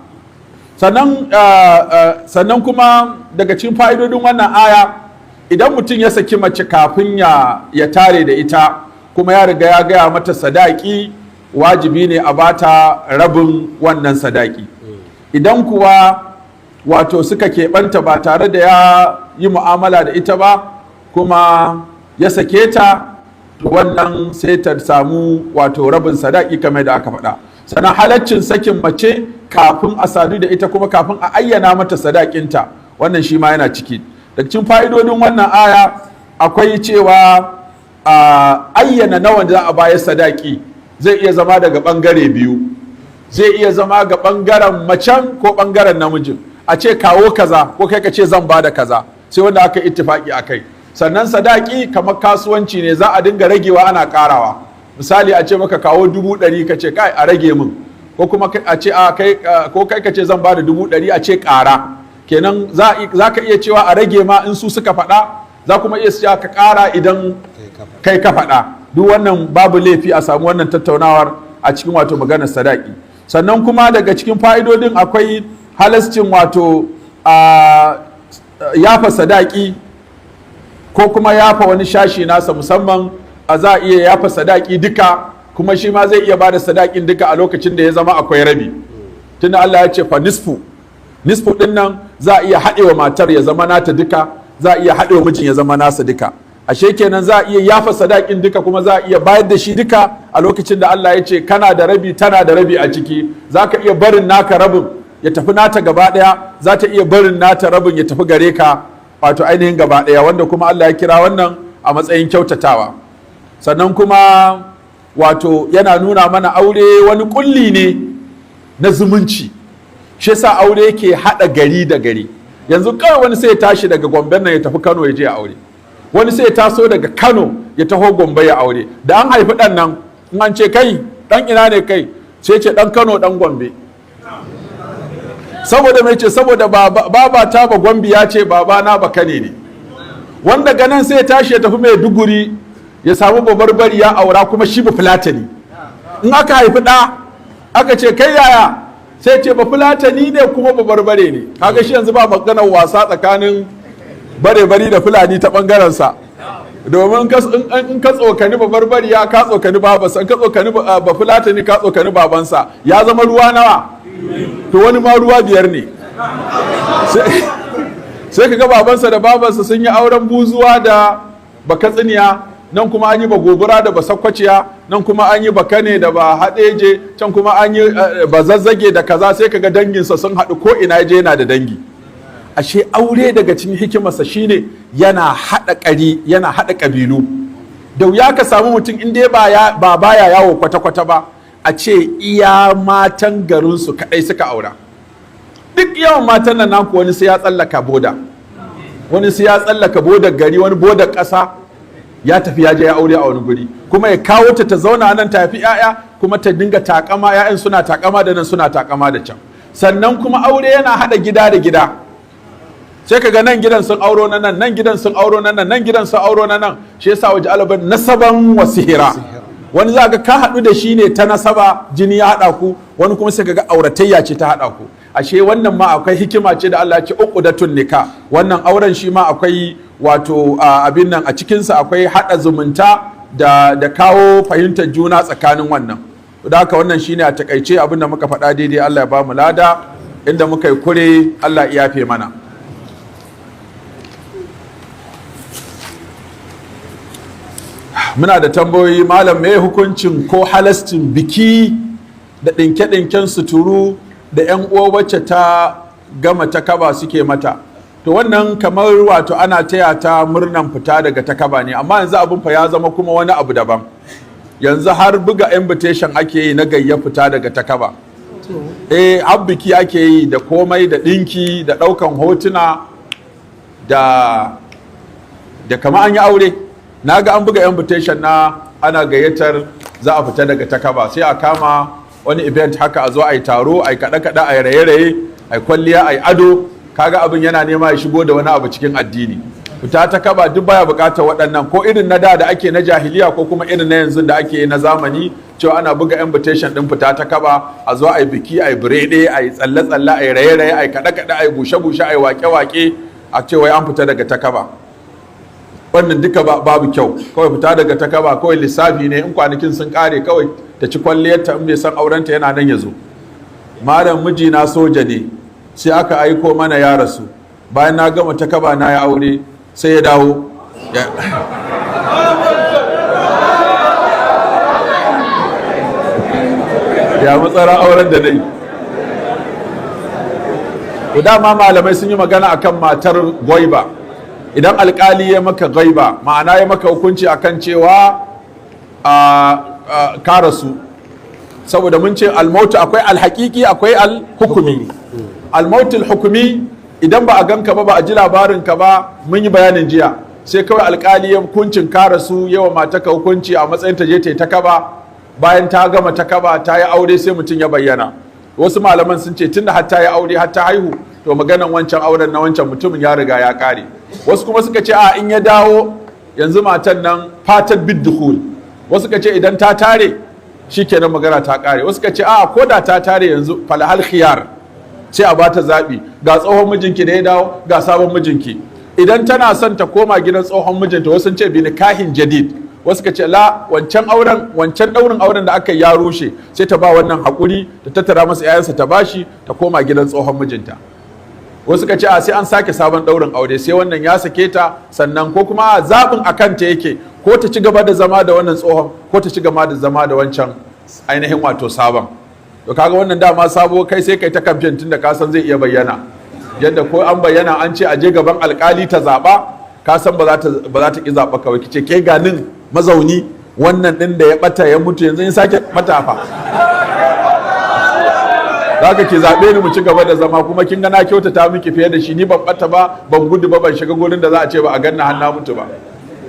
Sannan kuma daga cikin fa'idodin wannan aya, idan mutum ya saki mace kafin ya tare da ita, kuma ya riga ya gaya mata sadaki, wajibi ne a bata rabin wannan sadaki. Idan kuwa wato suka keɓanta ba tare da ya yi mu'amala da ita ba, kuma ya sake ta, to wannan sai ta samu wato rabin sadaki kamar da aka faɗa. Sannan halaccin sakin mace kafin a sadu da ita, kuma kafin a ayyana mata sadakinta, wannan shi ma yana ciki. Daga cikin fa'idodin wannan aya akwai cewa a ayyana nawa za a bayar sadaki zai iya zama daga bangare biyu: zai iya zama ga bangaren macen ko bangaren namijin, a ce kawo kaza, ko kai ka ce zan bada kaza, sai wanda aka ittifaki a kai. Sannan sadaki kamar kasuwanci ne, za a dinga ragewa ana karawa. Misali, a ce maka kawo 100,000, ka ce kai, a rage min, ko kuma a ce a kai, ko kai ka ce zan bada 100,000, a ce kara. Kenan za ka iya cewa a rage ma in su suka faɗa, za kuma iya cewa ka kara idan kai ka faɗa. Duk wannan babu laifi a samu wannan tattaunawar a cikin wato maganar sadaki. Sannan kuma daga cikin fa'idodin akwai halascin wato a yafa sadaki ko kuma yafa wani shashi nasa. Musamman a za a iya yafa sadaki duka, kuma shi ma zai iya bada sadakin duka a lokacin da ya zama akwai rabi, tunda Allah ya ce fa nisfu. Nisfu din nan za a iya haɗewa matar ya zama nata duka, za a iya haɗewa mijin ya zama nasa duka. Ashe kenan za a iya yafa sadakin duka, kuma za a iya bayar da shi duka a lokacin da Allah ya ce kana da rabi, tana da rabi a ciki. Za ka iya barin naka rabin ya tafi nata gaba ɗaya, za ta iya barin nata rabin ya tafi gare ka wato ainihin gaba ɗaya, wanda kuma Allah ya kira wannan a matsayin kyautatawa. Sannan kuma wato yana nuna mana aure wani kulli ne na zumunci. Shi yasa aure ke haɗa gari da gari. Yanzu kawai wani sai ya tashi daga Gombe nan ya tafi Kano ya je ya aure, wani sai ya taso daga Kano ya taho Gombe ya aure. Da an haifi ɗan nan, in an ce kai ɗan ina ne kai, sai ce ɗan Kano, ɗan Gombe. Saboda mai ce? Saboda baba ta ba Gombe, ya ce baba na ba Kane ne. Wanda ganin sai ya tashi ya tafi Maiduguri ya samu Babarbari ya aura, kuma shi ba Fulatani. In aka haifi ɗa, aka ce kai yaya, sai ce ba Fulatani ne kuma ba Barbare ne. Kaga shi yanzu ba maganar wasa tsakanin Bare-bari da Fulani ta bangaren sa, domin in ka tsokani ba Barbari ya ka tsokani babansa, in ka tsokani ba Fulatani ka tsokani babansa, ya zama ruwa nawa? To wani ma ruwa biyar ne. Sai ka ga babansa da babansa sun yi auren Buzuwa da Bakatsiniya, nan kuma an yi ba Gobura da Basakkwaciya, nan kuma an yi Bakane da ba Haɗeje, can kuma an yi ba Zazzage da kaza. Sai kaga danginsa sun haɗu, ko ina je yana da dangi. Ashe aure daga cikin hikimarsa shine yana haɗa ƙari, yana haɗa ƙabilu. Da wuya ka samu mutum in dai ba baya yawo kwata-kwata ba, a ce iya matan garinsu kaɗai suka aura. Duk yawan matan nan naku, wani sai ya tsallaka boda, wani sai ya tsallaka bodar gari, wani bodar ƙasa, ya tafi ya je ya aure a wani guri, kuma ya kawo ta, ta zauna nan, ta haifi 'ya'ya, kuma ta dinga takama, 'ya'yan suna takama da nan, suna takama da can. Sannan kuma aure yana hada gida da gida. Sai kaga nan gidan sun auro na nan, nan gidan sun auro na nan, nan gidan sun auro na nan. Shi yasa وجعل بينكم نسبا وصهرا. Wani za ga ka haɗu da shi ne ta nasaba, jini ya haɗa ku. Wani kuma sai kaga auratayya ce ta haɗa ku. Ashe wannan ma akwai hikima ce da Allah ya ce عقدة النكاح. Wannan auren shi ma akwai wato abin nan a cikinsa, akwai haɗa zumunta da kawo fahimtar juna tsakanin wannan. Da haka wannan shine a takaice abin da muka faɗa daidai, Allah ya ba mu lada. Inda muka yi kure, Allah ya yafe mana. Muna da tambayoyi. Malam, me hukuncin ko halascin biki da ɗinke-ɗinken suturu da 'yan uwa wacce ta gama takaba suke mata? To, wannan kamar wato ana taya ta murnan fita daga takaba ne, amma yanzu abin fa ya zama kuma wani abu daban. Yanzu har buga invitation ake yi na gayya fita daga takaba. Eh, har biki ake yi da komai, da ɗinki, da ɗaukan hotuna, da kama an yi aure. Na ga an buga invitation na ana gayyatar za a fita daga takaba. Sai a kama wani event haka, a zo a yi taro, a yi kaɗe-kaɗe, a yi raye-raye, a yi kwalliya, a yi ado. Kaga abin yana nema ya shigo da wani abu cikin addini. Fita ta kaba duk baya bukatar waɗannan, ko irin na da da ake na jahiliya, ko kuma irin na yanzu da ake na zamani, cewa ana buga invitation din fita ta kaba, a zo a yi biki, a yi birede, a yi tsalle-tsalle, a yi raye-raye, a yi kaɗe-kaɗe, a yi bushe-bushe, a yi wake-wake, a ce wai an fita daga takaba. Wannan duka babu kyau. Kawai fita daga takaba kawai lissafi ne. In kwanakin sun kare, kawai ta ci kwalliyarta. In bai san aurenta yana nan, ya zo. Malam, mijina soja ne, sai aka aiko mana ya rasu. Bayan na gama takaba na ya aure, sai ya dawo. Ya matsara auren da dai? To, dama malamai sun yi magana akan matar gwaiba. Idan alkali ya maka gaiba, ma'ana ya maka hukunci akan cewa a ka rasu, saboda mun ce الموت akwai الحقيقي, akwai الحكمي. الموت الحكمي, idan ba a ganka ba, ba a ji labarin ka ba, mun yi bayanin jiya, sai kawai alkali ya hukuncin ka rasu, yawa mata ka hukunci a matsayin ta je ta yi ta kaba. Bayan ta gama ta kaba, ta yi aure, sai mutum ya bayyana. Wasu malaman sun ce tunda har ta yi aure, har ta haihu, to maganan wancan auren na wancan mutumin ya riga ya kare. Wasu kuma suka ce a in ya dawo yanzu matan nan فاتت بالدخول. Wasu suka ce idan ta tare shikenan, magana ta kare. Wasu suka ce a ko da ta tare yanzu, فلها الخيار, sai a bata zaɓi: ga tsohon mijinki da ya dawo, ga sabon mijinki. Idan tana son ta koma gidan tsohon mijinta, wasu sun ce بنكاح جديد, wasu ka ce la, wancan auren, wancan daurin auren da aka yi ya rushe. Sai ta ba wannan hakuri, ta tattara masa 'ya'yansa, ta bashi, ta koma gidan tsohon mijinta. Wasu ka ce a sai an sake sabon daurin aure, sai wannan ya sake ta sannan, ko kuma a zaɓin a kanta yake, ko ta ci gaba da zama da wannan tsohon, ko ta ci gaba da zama da wancan ainihin wato sabon. To, kaga wannan dama sabo, kai sai kai ta kamfen, tun da ka san zai iya bayyana. Yadda ko an bayyana an ce a je gaban alkali ta zaɓa, ka san ba za ta ki zaɓa. Kawai ki ce ke ganin mazauni wannan ɗin da ya ɓata, ya mutu, yanzu in sake ɓata fa, za ka ki zaɓe ni mu ci gaba da zama. Kuma kin ga na kyautata miki fiye da shi. Ni ban ɓata ba, ban gudu ba, ban shiga gurin da za a ce ba a ganna har na mutu ba.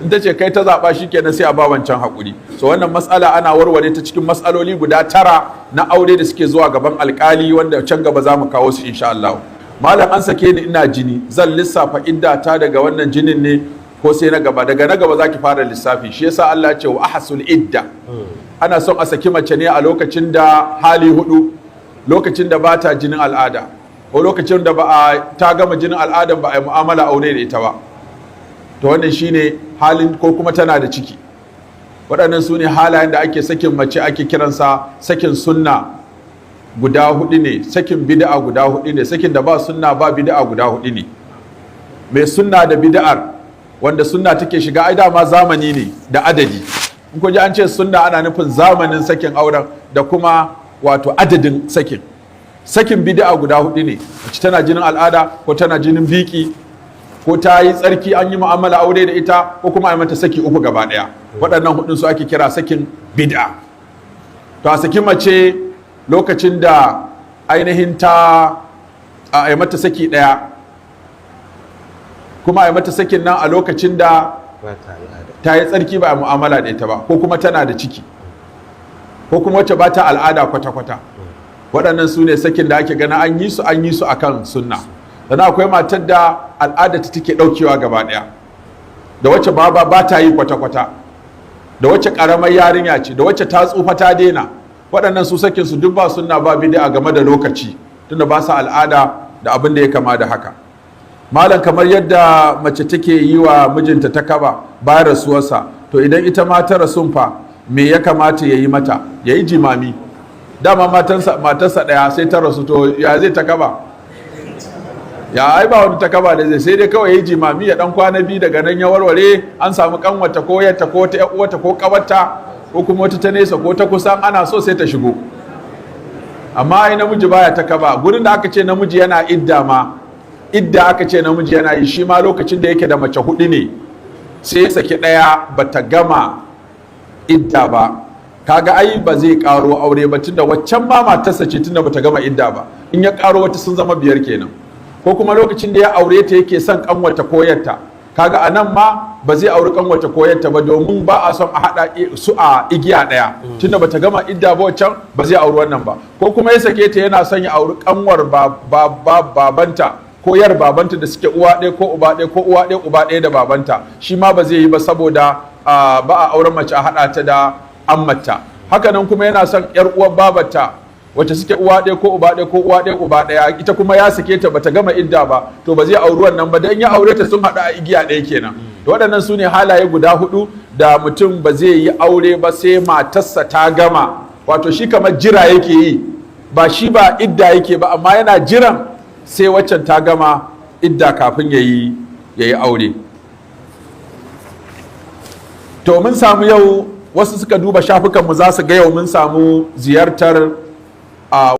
In ta ce kai ta zaɓa, shi kenan, sai a ba wancan haƙuri. So wannan matsala ana warware ta cikin matsaloli guda tara na aure da suke zuwa gaban alkali, wanda can gaba za mu kawo su insha Allah. Malam, an sake ni ina jini. Zan lissafa idda ta daga wannan jinin ne ko sai na gaba? Daga na gaba zaki fara lissafi. Shi yasa Allah ya ce وأحصوا العدة. Ana son a saki mace ne a lokacin da hali hudu: lokacin da ba ta jinin al'ada, ko lokacin da ba a ta gama jinin al'adan, ba a yi mu'amala aure da ita ba, to wannan shine halin, ko kuma tana da ciki. Waɗannan su ne halayen da ake sakin mace, ake kiransa sakin sunna guda hudu ne, sakin bid'a guda hudu ne, sakin da ba sunna ba bid'a guda hudu ne. Mai sunna da bid'ar, wanda sunna take shiga, ai dama zamani ne da adadi. In ku ji an ce sunna, ana nufin zamanin sakin auren da kuma wato adadin sakin. Sakin bid'a guda hudu ne: mace tana jinin al'ada, ko tana jinin biki, ko ta yi tsarki an yi mu'amala aure da ita, ko kuma a yi mata saki uku gaba daya. Waɗannan hudun su ake kira sakin bid'a. To, a saki mace lokacin da ainihin ta A yi mata saki ɗaya, kuma a yi mata sakin nan a lokacin da Ba ta al'ada. Ta yi tsarki, ba a mu'amala da ita ba, ko kuma tana da ciki, ko kuma wacce ba ta al'ada kwata-kwata. Waɗannan su ne sakin da ake gana an yi su akan sunna. Sannan akwai matar da al'ada ta take ɗaukewa gaba ɗaya, da wacce ba ta yi kwata-kwata, da wacce ƙaramar yarinya ce, da wacce ta tsufa ta daina. Waɗannan su sakin su duk ba sunna ba bid'a game da lokaci, tunda ba sa al'ada da abin da ya kama da haka. Malam, kamar yadda mace take yi wa mijinta ta kaba bayan rasuwarsa, to idan ita ma ta rasun fa, me ya kamata ya yi mata? Ya yi jimami. Dama matarsa ɗaya, sai ta rasu, to ya zai ta kaba? Ya ai ba wani ta kaba da zai, sai dai kawai ya yi jimami, ya dan kwana 2, daga nan ya warware. An samu kanwata ko yarta ko ta uwarta ko kawarta ko kuma wata ta nesa ko ta kusa, ana so sai ta shigo. Amma ai namiji baya ta kaba. Gurin da aka ce namiji yana idda ma, idda aka ce namiji yana yi, shi ma lokacin da yake da mace hudu ne, sai ya saki ɗaya bata gama idda ba. Kaga ai ba zai karo aure ba, tunda waccan ma matarsa ce, tunda bata gama idda ba. In ya karo wata, sun zama biyar kenan. Ko kuma lokacin da ya aure ta yake son kanwata ko yarta, kaga anan ma ba zai auri kanwata ko yarta ba, domin ba a son a hada su a igiya daya. Tunda bata gama idda ba waccan, ba zai auri wannan ba. Ko kuma ya sake ta, yana son ya auri kanwar babanta ko yar babanta da suke uwa ɗaya ko uba ɗaya ko uwa ɗaya uba ɗaya da babanta, shi ma ba zai yi ba, saboda ba a auren mace a haɗa ta da ammata. Haka nan kuma yana son yar uwar babarta wacce suke uwa ɗaya ko uba ɗaya ko uwa ɗaya uba ɗaya, ita kuma ya sake ta bata gama idda ba, to ba zai auri wannan ba, dan ya aure ta sun haɗu a igiya ɗaya kenan. To waɗannan su ne halaye guda hudu da mutum ba zai yi aure ba sai matarsa ta gama. Wato shi kamar jira yake yi, ba shi ba idda yake ba, amma yana jiran sai waccan ta gama idda kafin ya yi aure. To mun samu yau, wasu suka duba shafukanmu za su ga yau mun samu ziyartar a